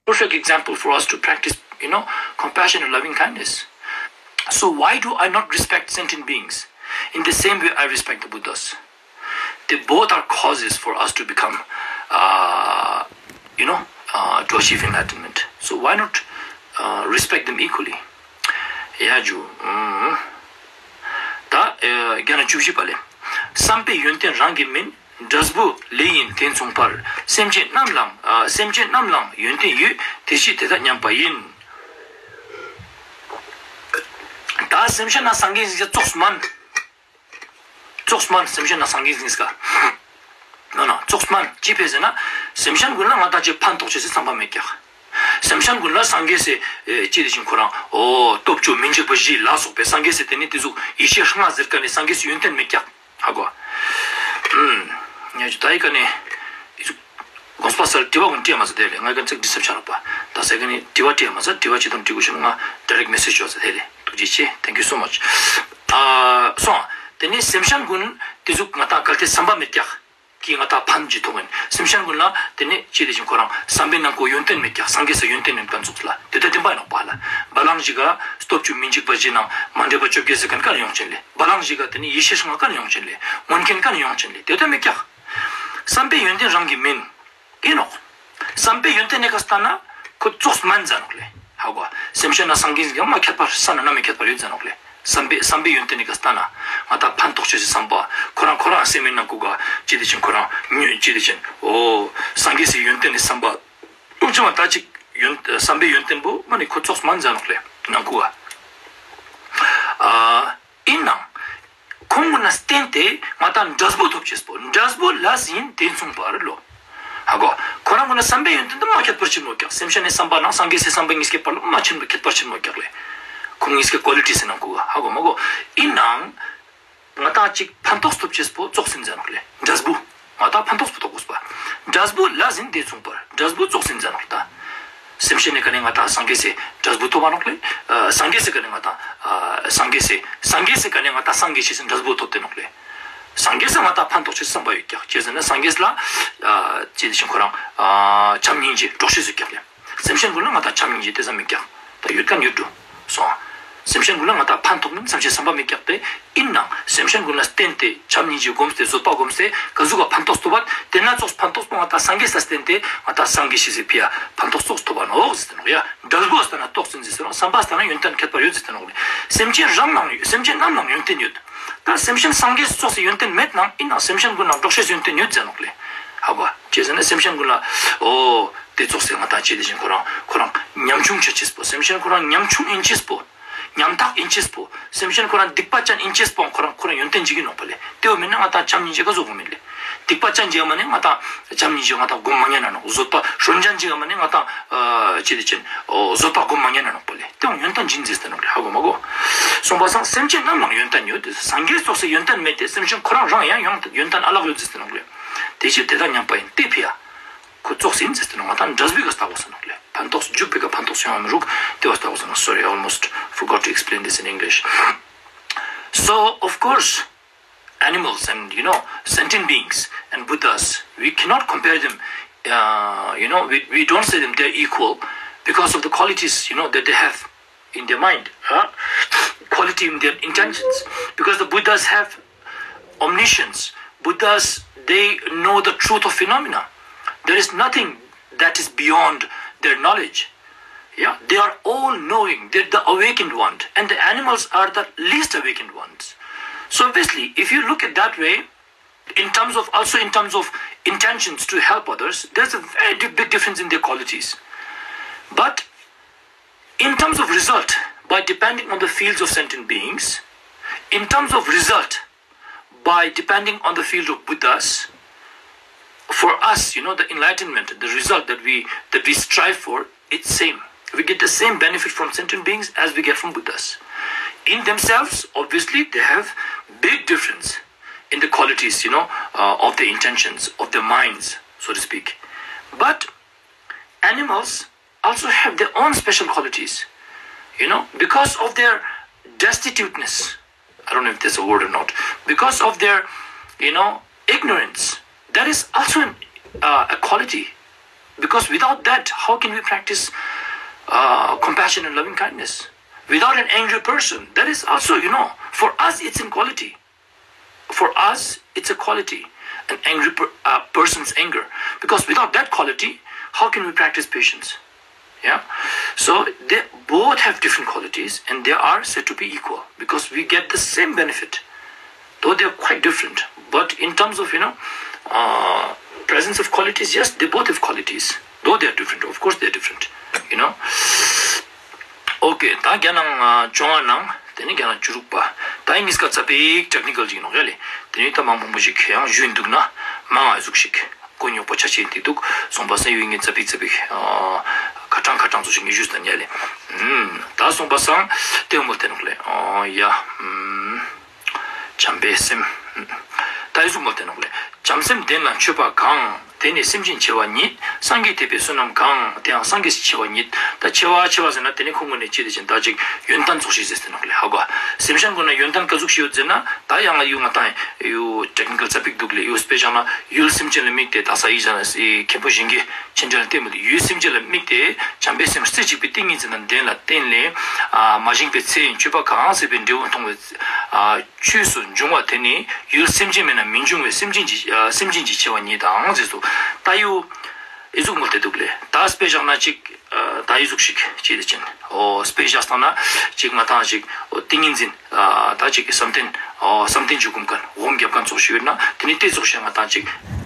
Perfect example for us to practice, you know, compassion and loving kindness. So why do I not respect sentient beings in the same way I respect the Buddhas? They both are causes for us to become, uh, you know, uh, to achieve enlightenment. So why not, uh, respect them equally? ཡ་ཇུ། ཨུམ། ད་ཨེ་བརྒྱ་ན་བཅུ་བཞི་པ་ལེ། བསམ་པའི་ཡོན་ཏན་རང་གི་མིན། འབྲས་བུ་ལས་ཡིན་དེ་མཚུངས་པར། སེམས་ཅན་རྣམས་ལའང་ཨ་སེམས་ཅན་རྣམས་ལའང་ཡོན་ཏན་ཡོད། དེ་ཕྱིར་དེ་དག་མཉམ་པ་ཡིན། ད་སེམས་ཅན་ན་སངས་རྒྱས་ཀྱི་ཙོགས་མན། ཙོགས་མན་སེམས་ཅན་ན་སངས་རྒྱས་ཀྱི་ཀ། ནོ་ནོ་ཙོགས་མན་ཅི་ཕི་ཟེར་ན། སེམས་ཅན་ཀུན་ལ་ང་ཏང་ཅི་ཕན་ཐོགས་ཅེས་སི་བསམ་པ་མེད་ཀྱག། སེམས་ ཅན་ཀུན་ལ་སངས་རྒྱས་སི་ཨེ་ཅི་དེ་ཅིག་ཁོ་རང་འོ་སྟོབས་བཅུ་མི་འཇིགས་པ་བཞི་ལ་སོགས་པའི་སངས་རྒྱས་སི་དེ་ནི་དེ་ཟུག་ཡེ་ཤེས་ལྔ་ཟེར་ཀ་ནི་སངས་རྒྱས་སི་ཡོན་ཏན་མེད་ཀྱག་ཧ་གོ། ཨུམ། ཉེ་ཞུ་ད་ཡི་ཀ་ནི་དེ་ཟུག་དགོངས་པ་སལ་དྲི་བ་ཀུན་དྲིས་མ་ཟེར་དེ་ལེ་ང་གན་ཚིག་དྲི་སེབ་ཆ་རོགས་པ། ད་ས་ཀ་ནི་དྲི་བ་དྲིས་མ་ཟེར་དྲི་བ་ཅི་དང་དྲི་གུ་ཤུ་ང་ཌའི་རེཀ་མེ་སེཇ་ཅོ་ཟེར་དེ་ལེ། ཐུགས་རྗེ་ཆེ། Thank you so much. ཨ་སོང་། དེ་ནི་སེམས་ཅན་ཀུན་དེ་ཟུག་ང་ཏང་གལ་ཏེ་བསམ་པ་མེད་ཀྱག་གི་ང་ཏང་ཕན་ཅི་ཐོགས་ཡིན། སེམས་ཅན་ཀུན་ལ་དེ་ནི་ཅི་དེ་ཅིག་ཁོ་རང་བསམ་པའི་ནང་ཀོ་ཡོན་ཏན་མེད་ཀྱག་སངས་རྒྱས་སི་ཡོན་ཏན་མེད་ཁན་ཙོགས་ལ་དེ་ལྟ་བདེན་པ་ཡིན་ནོག་པ་ལ། བ་ལང་ཞིག་ག་སྟོབས་བཅུ་མི་འཇིགས་པ་བཞི་ནང་མ་འདྲེས་པ་བཅོ་བརྒྱད་ཟེར་ཁན་ཀ་ནི་ཡོང་ཅན་ལེ། བ་ལང་ཞིག་ག་དེ་ནི་ཡེ་ཤེས་ལྔ་ཀ་ནི་ཡོང་ཅན་ལེ། མངོན་མཁྱེན་ཀ་ནི་ཡོང་ཅན་ལེ། དེ་ལྟ་མེད་ཀྱག་བསམ་པའི་ཡོན་ཏན་རང་གི་མིན། ཡིན་ནོག་བསམ་པའི་ཡོན་ཏན་ནི་ཀ་ལྟ་ན་ཁོ་ཙོགས་མན་ཟེར་ནོག་ལེ། ཧ་གོ། སེམས་ཅན་ན་སངས་རྒྱས་ཀྱང་མ་ཁྱད་པར་ས་ན་ན་མི་ཁྱད་པར་ཡོད་ཟེར་ནོག་ལེ། བསམ་པའི་བསམ་པའི་ཡོན་ཏན་ནི་ཀ་ལྟ་ན་ང་ཏང་ཕན་ཐོགས་ཅེས་སི་བསམ་པ་ཁོ་རང་ཁོ་རང་སེམས་མི་ནང་ཀུ་ག་ཅི་དེ་ཅིག་ཁོ་རང་ཉོ་ཅི་དེ་ཅིག་འོ་སངས་རྒྱས་སི་ཡོན་ཏན་ནི་བསམ་པ་ཏུང་ཅི་མ་ད་ཅིག་ཡོན་བསམ་པའི་ཡོན་ཏན་པོ་མ་ནི་ཁོ་ཙོགས་མན་ཟེར་ནོག་ལེ་ནང་ཀུ་ག། ཨ། ཡིན་ནའང་། ཁོང་ཀུན་ལ་བརྟེན་ཏེ་ང་ཏང་འབྲས་བུ་ཐོབ་ཅེས་པོ། འབྲས་བུ་ལ་ཟིན་དེ་མཚུངས་པར་ལོ། ཧ་གོ། ཁོ་རང་ཀུན་ལ་བསམ་པའི་ཡོན་ཏན་དུ་མ་ཁྱད་པར་ཕྱིན་མོ་ཀྱག་སེམས་ཅན་ནི་བསམ་པ་ནང་སངས་རྒྱས་སི་བསམ་པ་གཉིས་ཀའི་བར་ལ་མ་ཕྱིན་པ་ཁྱད་པར་ཕྱིན་མོ་ཀྱག་ལེ། ཁོང་གཉིས་ཀའི་ཀོ་ལི་ཊི་སི་ནང་ཀུ་ཧ་གོ་མ་གོ། ཡིན་ནའང་། ང་ཏང་ཅིག་ཕན་ཐོགས་ཐོབ་ཅེས་པོ་ཙོགས་ཡིན་ཟེར་ནོག་ལེ། འབྲས་བུ། ང་ཏང་ཕན་ཐོགས་པོ་ཐོབ་དགོས་པ། འབྲས་བུ་ལ་ཟིན་དེ་མཚུངས་པར། འབྲས་བུ་ཙོགས་ཡིན་ཟེར་ནོག་ལེ་ད། སེམས་ཅན་ནི་ཀ་ནེ་ང་ཏང་སངས་རྒྱས་སི་འབྲས་བུ་ཐོབ་པ་ནོག་ལེ། ཨ་སངས་རྒྱས་སི་ཀ་ནེ་ང་ཏང་ཨ་སངས་རྒྱས་སི་སངས་རྒྱས་སི་ཀ་ནེ་ང་ཏང་སངས་རྒྱས་ཤེས་སི་འབྲས་བུ་ཐོབ་སྟེ་ནོག་ལེ། སངས་རྒྱས་སི་ང་ཏང་ཕན་ཐོགས་ཅེས་བསམ་པ་ཡོད་ཀྱག་ཅི་ཟེར་ན་སངས་རྒྱས་ལ་ཨ་ཅི་དེ་ཅིག་ཁོ་རང་ཨ་བྱམས་སྙིང་རྗེ་འགྲོགས་ཤེས་སུ་ཀྱག་ལེ། སེམས་ཅན་ཀུན་ལ་ང་ཏང་བྱམས་སྙིང་རྗེ་དེ་ཙམ་མེད་ཀྱག་ད་ཡོད་ཀ་ནི་ཡོད་འགྲོ་སོང་། སེམས་ཅན་ཀུན་ལ་ང་ཏང་ཕན་ཐོགས་མིན་བསམ་ཤེས་བསམ་པ་མེད་ཀྱག་སྟེ། ཡིན་ནའང་སེམས་ཅན་ཀུན་ལ་བརྟེན་ཏེ་བྱམས་སྙིང་རྗེ་བསྒོམས་ཏེ་བཟོད་པ་བསྒོམས་ཏེ་ག་ཟུག་ག་ཕན་ཐོགས་ཐོབ་པ་དེ་ན་ཙོགས་ཕན་ཐོགས་པོ་ང་ཏང་སངས་རྒྱས་ལ་བརྟེན་ཏེ་ང་ཏང་སངས་རྒྱས་ཤེས་སི་ཕི་ཡ་ཕན་ཐོགས་ཙོགས་ཐོབ་པ་ནོག་ཟེར་ཏེ་ནོག་ཡ། འབྲས་བུ་ལྟ་ན་ཏོག་ཙམ་ཟེར་ཏེ་ནོག་བསམ་པ་ལྟ་ན་ཡོན་ཏན་ཁྱད་པར་ཡོད་ཟེར་ཏེ་ནོག་ལེ། སེམས་ཅན་རང་ལའང་ཡོད། སེམས་ཅན་རྣམས་ལའང་ཡོན་ཏན་ཡོད། ད་སེམས་ཅན་སངས་རྒྱས་ཙོགས་སི་ཡོན་ཏན་མེད་ནའང་ཡིན་ནའང་སེམས་ཅན་ཀུན་ལ་འགྲོགས་ཤེས་སི་ཡོན་ཏན་ཡོད་ཟེར་ནོག་ལེ། ཧ་གོ། ཅི་ཟེར་ན་སེམས་ཅན་ཀུན་ལ་འོ་དེ་ཙོགས་སི་ང་ཏང་ཅི་དེ་ཅིག་ཁོ་རང་ཁོ་རང་ཉམ་ཆུང་ཆ་ཅེས་པོ། སེམས་ཅན་ཁོ་རང་ཉམ་ཆུང་ཡིན་ཅེས་པོ། ཉམ་ཐག་ཡིན་ཅེས་པོ། སེམས་ཅན་ཁོ་རང་སྡིག་པ་ཅན་ཡིན་ཅེས་པོ་ཁོ་རང་ཁོ་རང་ཡོན་ཏན་ཅིག་ཡིན་ནོག་པ་ལེ། དེ་བོ་མེད་ན་ང་ཏང་བྱམས་སྙིང་རྗེ་ག་ཟུག་གོ་མེད་ལེ། སྡིག་པ་ཅན་ཅིག་མ་ནེ་ང་ཏང་བྱམས་སྙིང་རྗེ་ང་ཏང་སྒོམ་མ་ཉན་ན་ནོག་བཟོད་པ་སྲོན་ཅན་ཅིག་མ་ནེ་ང་ཏང་ཨ་ཅི་དེ་ཅིག་འོ་བཟོད་པ་སྒོམ་མ་ཉན་ན་ནོག་པ་ལེ། དེ་བོ་ཡོན་ཏན་ཅིག་ཡིན་ཟེར་ཏེ་ནོག་ལེ། ཧ་གོ་མ་གོ། སོང་པ་སང་སེམས་ཅན་རྣམས་ལའང་ཡོན་ཏན་ཡོད་དེ། སངས་རྒྱས་ཙོགས་སི་ཡོན་ཏན་མེད་དེ། སེམས་ཅན་ཁོ་རང་རང་ཡང་ཡང་ཡོན་ཏན་ཨ་ལག་ཡོད་ཟེར་ཏེ་ནོག་ལེ། དེ་ཕྱིར་དེ་དག་མཉམ་པ་ཡིན། དེ་ཕི་ཡ། ཁོ་ཙོགས་ཡིན་ཟེར་ཏེ་ནོག་ང་ཏང་འབྲས་བུའི་ཀ་ལྟ་དགོས་ཟེར་ནོག་ལེ། ཕན་ཐོགས་འཇུག་པའི་ཀ་ཕན་ཐོགས་ཡོང་མི་རུག་དེ་བ་ལྟ་དགོས་ཟེར་ནོག Sorry, I almost forgot to explain this in English. So, of course, animals and, you know, sentient beings and Buddhas, we cannot compare them. Uh, you know, we, we don't say them they're equal because of the qualities, you know, that they have in their mind, huh? Quality in their intentions. Because the Buddhas have omniscience. Buddhas, they know the truth of phenomena. There is nothing that is beyond their knowledge. Yeah, they are all knowing. They're the awakened one, and the animals are the least awakened ones. So obviously, if you look at that way, in terms of also in terms of intentions to help others, there's a very di- big difference in their qualities. But in terms of result, by depending on the fields of sentient beings, in terms of result, by depending on the field of Buddhas, for us, you know, the enlightenment, the result that we that we strive for, it's same. We get the same benefit from sentient beings as we get from Buddhas. In themselves, obviously, they have big difference in the qualities, you know, uh, of their intentions, of their minds, so to speak. But animals also have their own special qualities, you know, because of their destituteness. I don't know if that's a word or not. Because of their, you know, ignorance, that is also an, uh, a quality. Because without that, how can we practice uh, compassion and loving kindness? Without an angry person, that is also, you know, for us it's in quality. For us, it's a quality, an angry per, uh, person's anger. Because without that quality, how can we practice patience? Yeah? So they both have different qualities and they are said to be equal because we get the same benefit, though they are quite different. But in terms of, you know, uh, presence of qualities, yes, they both have qualities, though they are different. Of course, they are different, you know. Okay, ད་རྒྱ་ནང་བཅོ་ལྔ་ནང་དེ་ནི་རྒྱ་ནང་བཅུ་དྲུག་པ། ད་ཡིན་ངིས་ཀ་ཙ་པིག་ཊེག་ནི་ཀལ་ཅིག་ནོག་ཡ་ལེ། དེ་ནི་ད་མང་པོ་མོ་ཞིག་ཁྱེད་ཡང་ཞུས་འདུག་ན་མང་ང་ཟུག་ཞིག་གོ་ཉོག་པོ་ཆ་ཆེན་དེ་འདུག་སོང་པ་སང་ཡུལ་ངེས་ཙ་པིག་ཙ་པིག་ཁ་ གྲངས་ཁ་གྲངས་ཚོ་ཞིག་ངས་ཞུས་ཏེ་ཡ་ལེ། ཨུམ། ད་སོང་པ་སང་དེ་མོལ་ཏེ་ནོག་ལེ། ཨོ་ཡ། ཨུམ། བྱམས་པའི་སེམས། ད་ཨི་ཟུག་མོལ་ཏེ་ནོག་ལེ། བྱམས་སེམས་ལྡན་ལ་མཆོད་པ་གང་། དེ་ནི་སེམས་ཅན་ཆེ་བ་ཉིད། སངས་རྒྱས་དད་པའི་བསོད་ནམས་གང་། དེའང་སངས་རྒྱས་ཆེ་བ་ཉིད། ད་ཆེ་བ་ཆེ་བ་ཟེར་ན་དེ་ནི་ཁོང་ངོས་ནས་ཅི་དེ་ཅན་ད་ཅིག་ཡོན་ཏན་ཙོགས་ཤིག་ཟེར་ཏེ་ནོག་ལེ། ཧ་གོ། སེམས་ཅན་ཀུན་ན་ཡོན་ཏན་ག་ཟུག་ཤིག་ཡོད་ཟེར་ན། ད་ཡང་ང་ཡུལ་ང་དང་ཡུལ་ཊེག་ནི་ཀལ་ཙ་པིག་འདུག་ལེ། ཡུལ་དཔེ་བཞག་ན་ཡུལ་སེམས་ཅན་ལ་དམིགས་ཏེ་ད་ས་ཡི་ཟེར་ན་མཁན་པོ་གཞན་གྱི་མཆན་འགྲེལ་ལ་བལྟས་མོལ་ཏེ། ཡུལ་སེམས་ཅན་ལ་དམིགས་ཏེ་བྱམས་པའི་སེམས་རྩེ་གཅིག་པའི་ཏིང་ངེ་འཛིན་དང་ལྡན་ལ་བརྟེན་ལས། ཨ་མ་བཞེངས་པའི་ཚེ་ཡི་མཆོད་པ་གང་ཟེར་བའི་འབྲས་བུ་མཐོང་བའི། ཨ་ཆོས་སུ་འབྱུང་བ་དེ་ནི་ཡུལ་སེམས་ཅན་མེད་ན་མི་འབྱུང་བའི་སེམས་ཅན་གྱི་ཨ་སེམས་ཅན་གྱི་ཆེ་བ་ཉིད་དང་ཟེར་སོ། ད་ཡུལ་ཨི་ཟུག་མོལ་ཏེ་འདུག་ལེ། ད་དཔེ་བཞག་ན་ཅིག་ཨ་ད་ཨི་ཟུག་ཞིག་ཅི་དེ་ཅན། ཨོ་དཔེ་བཞག་སྟངས་ན་ཅིག་ང་དང་ཅིག་ཨོ་ཏིང་ངེ་འཛིན། ཨ་ད་ཅིག་བསམ་གཏན། ཨོ་བསམ་གཏན་གྱི་སྒོམ་མཁན་སྒོམ་རྒྱབ་མཁན་ཙོགས་ཤིག་ཡོད་ན་དེ་ནི་དེ་ཙོགས་ཤིག་ང་དང་ཅིག་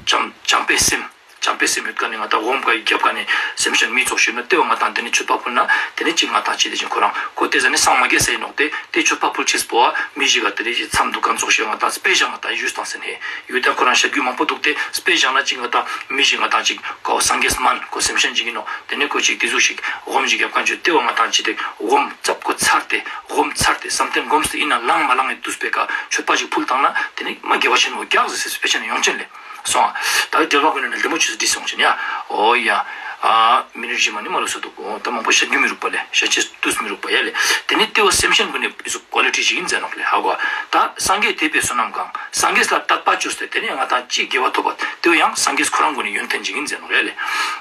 བྱམས་བྱམས་པའི་སེམས། བྱམས་པའི་སེམས་ཡོད་མཁན་ནི་ང་དང་སྒོམ་ག་རྒྱབ་མཁན་ནི་སེམས་ཅན་མི་ཙོགས་ཤིག་ཡོད་ན་དེ་བོ་ང་དང་དེ་ནི་མཆོད་པ་ཕུལ་ན་དེ་ནི་ཅིག་ང་དང་ཅི་དེ་ཅན་ཁོ་རང་ཁོ་དེ་ཟ་ནི་སངས་མ་རྒྱས་ཟེར་ནོག་སྟེ། དེ་མཆོད་པ་ཕུལ་ཅེས་པོ་བ་མི་ཞིག་ག་དེ་ནི་ཅིག་མཚམས་འདུག་མཁན་ཙོགས་ཤིག་ང་དང་དཔེ་བཞག་ང་དང་ཞུས་སྟངས་ཟེར་ནི་ཡོད་ད། ཁོ་རང་བཤད་རྒྱུ་མང་པོ་འདུག་སྟེ། དཔེ་བཞག་ན་ཅིག་ང་དང་མི་ཞིག་ང་དང་ཅིག་ཁོ་སངས་རྒྱས་མན་ཁོ་སེམས་ཅན་ཅིག་ཡིན་ནོག་དེ་ནི་ཁོ་ཅིག་དེ་ཟུག་ཞིག་སྒོམ་ཞིག་རྒྱབ་མཁན་ཅིག་དེ་བོ་ང་དང་ཅི་དེ་སྒོམ་ཙབ་ཁོ་ཚར་ཏེ་སྒོམ་ཚར་ཏེ་བསམ་གཏན་སྒོམ་སྟེ་ཡིན་ན་ལངས་མ་ལངས་ཡིན་དུས་པེ་ཀ་མཆོད་པ་ཞིག་ཕུལ་བཏང་ན་དེ་ནི་མ་དགེ་བ་ཆེན་མོ་རྒྱག་ཟེར་སེ་དཔེ་ཆ་ནི་ཡོང་ཅན་ལེ། སོང་ཨ། ད་འགྲེལ་པ་ཀུན་ནི་ལྡེ་མོ་ཆུ་ཟེར་འདི་སོང་ཅན་ཡ། ཨོ་ཡ། ཨ་མི་ནིཊ་བཞི་མ་ནི་མ་ལོ་སོ་འདུག་ཨོ་ད་མང་པོ་བཤད་རྒྱུ་མི་རུག་པ་ལེ། བཤད་ཅེས་དུས་མི་རུག་པ་ཡ་ལེ། དེ་ནི་དེ་བོ་སེམས་ཅན་ཀུན་ནི་ཨི་ཟུག་ཀོ་ལི་ཊི་ཞིག་ཡིན་ཟེར་ནོག་ལེ། ཧ་གོ། ད་སངས་རྒྱས་དད་པའི་བསོད་ནམས་གང་། སངས་རྒྱས་ལ་དད་པ་བཅོས་ཏེ་དེ་ནི་ང་དང་ཅི་དགེ་བ་ཐོབ་པ་དེ་བོ་ཡང་སངས་རྒྱས་ཁོ་རང་ཀུན་ནི་ཡོན་ཏན་ཞིག་ཡིན་ཟེར་ནོག་ཡ་ལེ།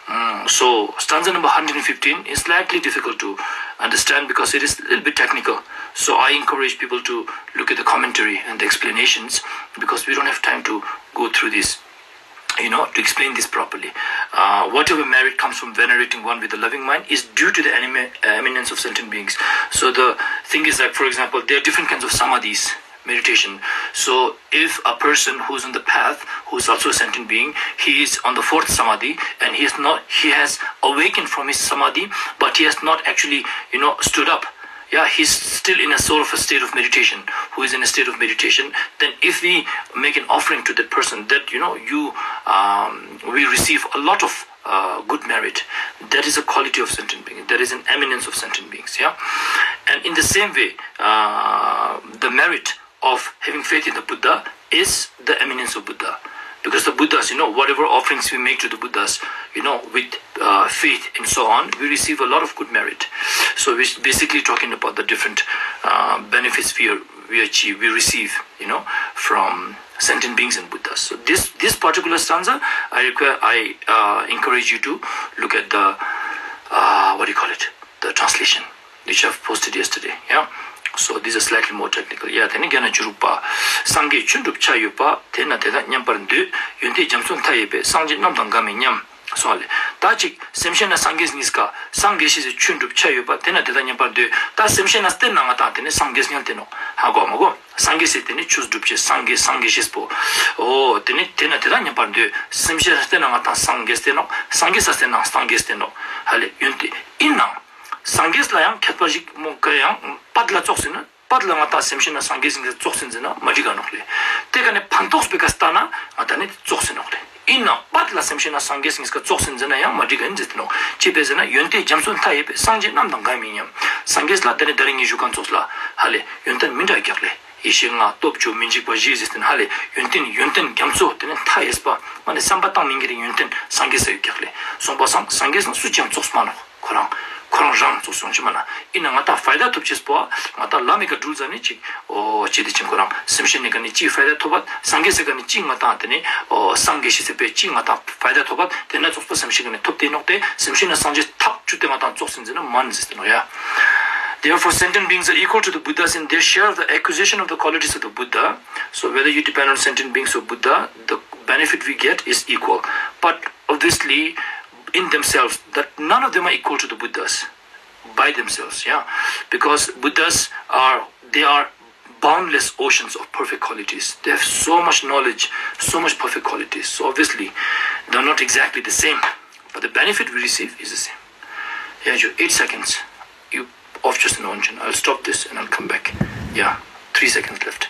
ཨུམ། So, stanza number one hundred fifteen is slightly difficult to understand because it is a little bit technical. So I encourage people to look at the commentary and the explanations because we don't have time to go through this, you know, to explain this properly. Uh, whatever merit comes from venerating one with a loving mind is due to the anima- eminence of sentient beings. So the thing is that, for example, there are different kinds of samadhis, meditation. So if a person who's on the path, who's also a sentient being, he is on the fourth samadhi, and he is not, he has awakened from his samadhi, but he has not actually, you know, stood up. Yeah, he's still in a sort of a state of meditation, who is in a state of meditation, then if we make an offering to that person, that, you know, you, um, we receive a lot of uh, good merit. That is a quality of sentient being. That is an eminence of sentient beings. Yeah, and in the same way, uh, the merit of having faith in the Buddha is the eminence of Buddha. Because the Buddhas, you know, whatever offerings we make to the Buddhas, you know, with uh, faith and so on, we receive a lot of good merit. So we're basically talking about the different uh, benefits we are, we achieve, we receive, you know, from sentient beings and Buddhas. So this this particular stanza, I require, I uh, encourage you to look at the uh, what do you call it, the translation which I've posted yesterday. Yeah. So these are slightly more technical. Yeah, དེ་ནི་བརྒྱ་ན་བཅུ་དྲུག་པ། སངས་རྒྱས་ཆོས་འགྲུབ་ཆ་ཡོད་པ། དེ་ན་དེ་དག་མཉམ་པར་འདོད། ཡོན་ཏན་རྒྱ་མཚོ་མཐའ་ཡས་པའི། སངས་རྒྱས་རྣམས་དང་འགའ་མེད་སྙམ། སོང་ལེ། ད་ཅིག་སེམས་ཅན་ན་སངས་རྒྱས་གཉིས་ཀ་སངས་རྒྱས་ཤེས་སི་ཆོས་འགྲུབ་ཆ་ཡོད་པ། དེ་ན་དེ་དག་མཉམ་པར་འདོད། ད་སེམས་ཅན་ན་བསྟེན་ན་ང་དང་དེ་ནི་སངས་རྒྱས་ཉན་ཏེ་ནོག་ཧ་གོ་མ་གོ། སངས་རྒྱས་ཟེར་དེ་ནི་ཆོས་སྒྲུབ་ཅེས་སངས་རྒྱས་སངས་རྒྱས་ཤེས་པོ། ཨོ་དེ་ནི་དེ་ན་དེ་དག་མཉམ་པར་འདོད། སེམས་ཅན་ན་བསྟེན་ན་ང་དང་སངས་རྒྱས་བསྟེན་ནོག་སངས་རྒྱས་ས་བསྟེན་ན་སངས་རྒྱས་བསྟེན་ནོག་ཧ་ལེ། ཡོན་ཏན་ཡིན་ནང་སངས་རྒྱས་ལ་ཡང་ཁྱད་པར་ཞིག་མོ་ག་ཡང་པད་ལ་ཙོགས་ཟེར་ན། པད་ལ་ང་དང་སེམས་ཅན་ན་སངས་རྒྱས་ཟེར་ཙོགས་ཟེར་ན་མ་འགྲིག་ག་ནོག་ལེ། དེ་ཀ་ནི་ཕན་ཐོགས་པེ་ཀ་ལྟ་ན་ང་དང་ནི་ཙོགས་ཟེར་ནོག་ལེ། ཡིན་ནང་པད་ལ་སེམས་ཅན་ན་སངས་རྒྱས་ཟེར་ཙོགས་ཟེར་ན་ཡང་མ་འགྲིག་ག་ཡིན་ཟེར་ཏེ་ནོག་ཅི་ཕི་ཟེར་ན་ཡོན་ཏན་རྒྱ་མཚོ་མཐའ་ཡས་པའི། སངས་རྒྱས་རྣམས་དང་འགའ་མེད་སྙམ། སངས་རྒྱས་ལ་དེ་ནི་ད་རིང་ངས་ཞུ་མཁན་ཙོགས་ལ་ཧ་ལེ་ཡོན་ཏན་མི་འདྲ་རྒྱག་ལེ། ཡེ་ཤེས་ལྔ་སྟོབས་བཅུ་མི་འཇིགས་པ་བཞི་ཟེར་ཏེ་ན་ཧ་ལེ་ཡོན་ཏན་ཡོན་ཏན་རྒྱ་མཚོ་དེ་ནི་མཐའ་ཡས་པ་མ་ནི་བསམ་པ་བཏང་མི་འགྱུར་རིགས་ཡོན་ཏན་སངས་རྒྱས་ཟེར་རྒྱག་ལེ། སོང་པ་སང་སངས་རྒྱས་ན་སུ་ཅང་ཙོགས་མ་ནོག་ཁོ་རང་ཁོ་རང་རང་ཙོགས་སོང་ཅི་མ་ན། ཡིན་ན་ང་དང་ཕའི་ད་ཐོབ་ཅེས་པོ་ང་དང་ལམ་མི་ཀ་འགྲུལ་ཟ་ནི་ཅིག་ཨོ་ཅི་དེ་ཅིག་ཁོ་རང་སེམས་ཅན་ནི་ཀ་ནི་ཅི་ཕའི་ད་ཐོབ་པ་སངས་རྒྱས་སི་ཀ་ནི་ཅི་ང་དང་དེ་ནི་ཨོ་སངས་རྒྱས་ཤེས་སི་པེ་ཅི་ང་དང་ཕའི་ད་ཐོབ་པ་དེ་ན་ཙོགས་པོ་སེམས་ཅན་ཀ་ནི་ཐོབ་སྟེ་ནོག་སྟེ་སེམས་ཅན་ན་སངས་རྒྱས་ཐག་ཆུད་དེ་ང་དང་ཙོགས་ཟེར་ན་མན་ཟེར་ཏེ་ནོག་ཡ། Therefore, sentient beings are equal to the Buddhas in their share of the acquisition of the qualities of the Buddha. So, whether you depend on sentient beings or Buddha, the benefit we get is equal. But obviously, in themselves, that none of them are equal to the Buddhas by themselves, yeah. Because Buddhas are, they are boundless oceans of perfect qualities. They have so much knowledge, so much perfect qualities. So obviously, they're not exactly the same, but the benefit we receive is the same. Yeah, eight seconds. You off just an engine. I'll stop this and I'll come back. Yeah, three seconds left.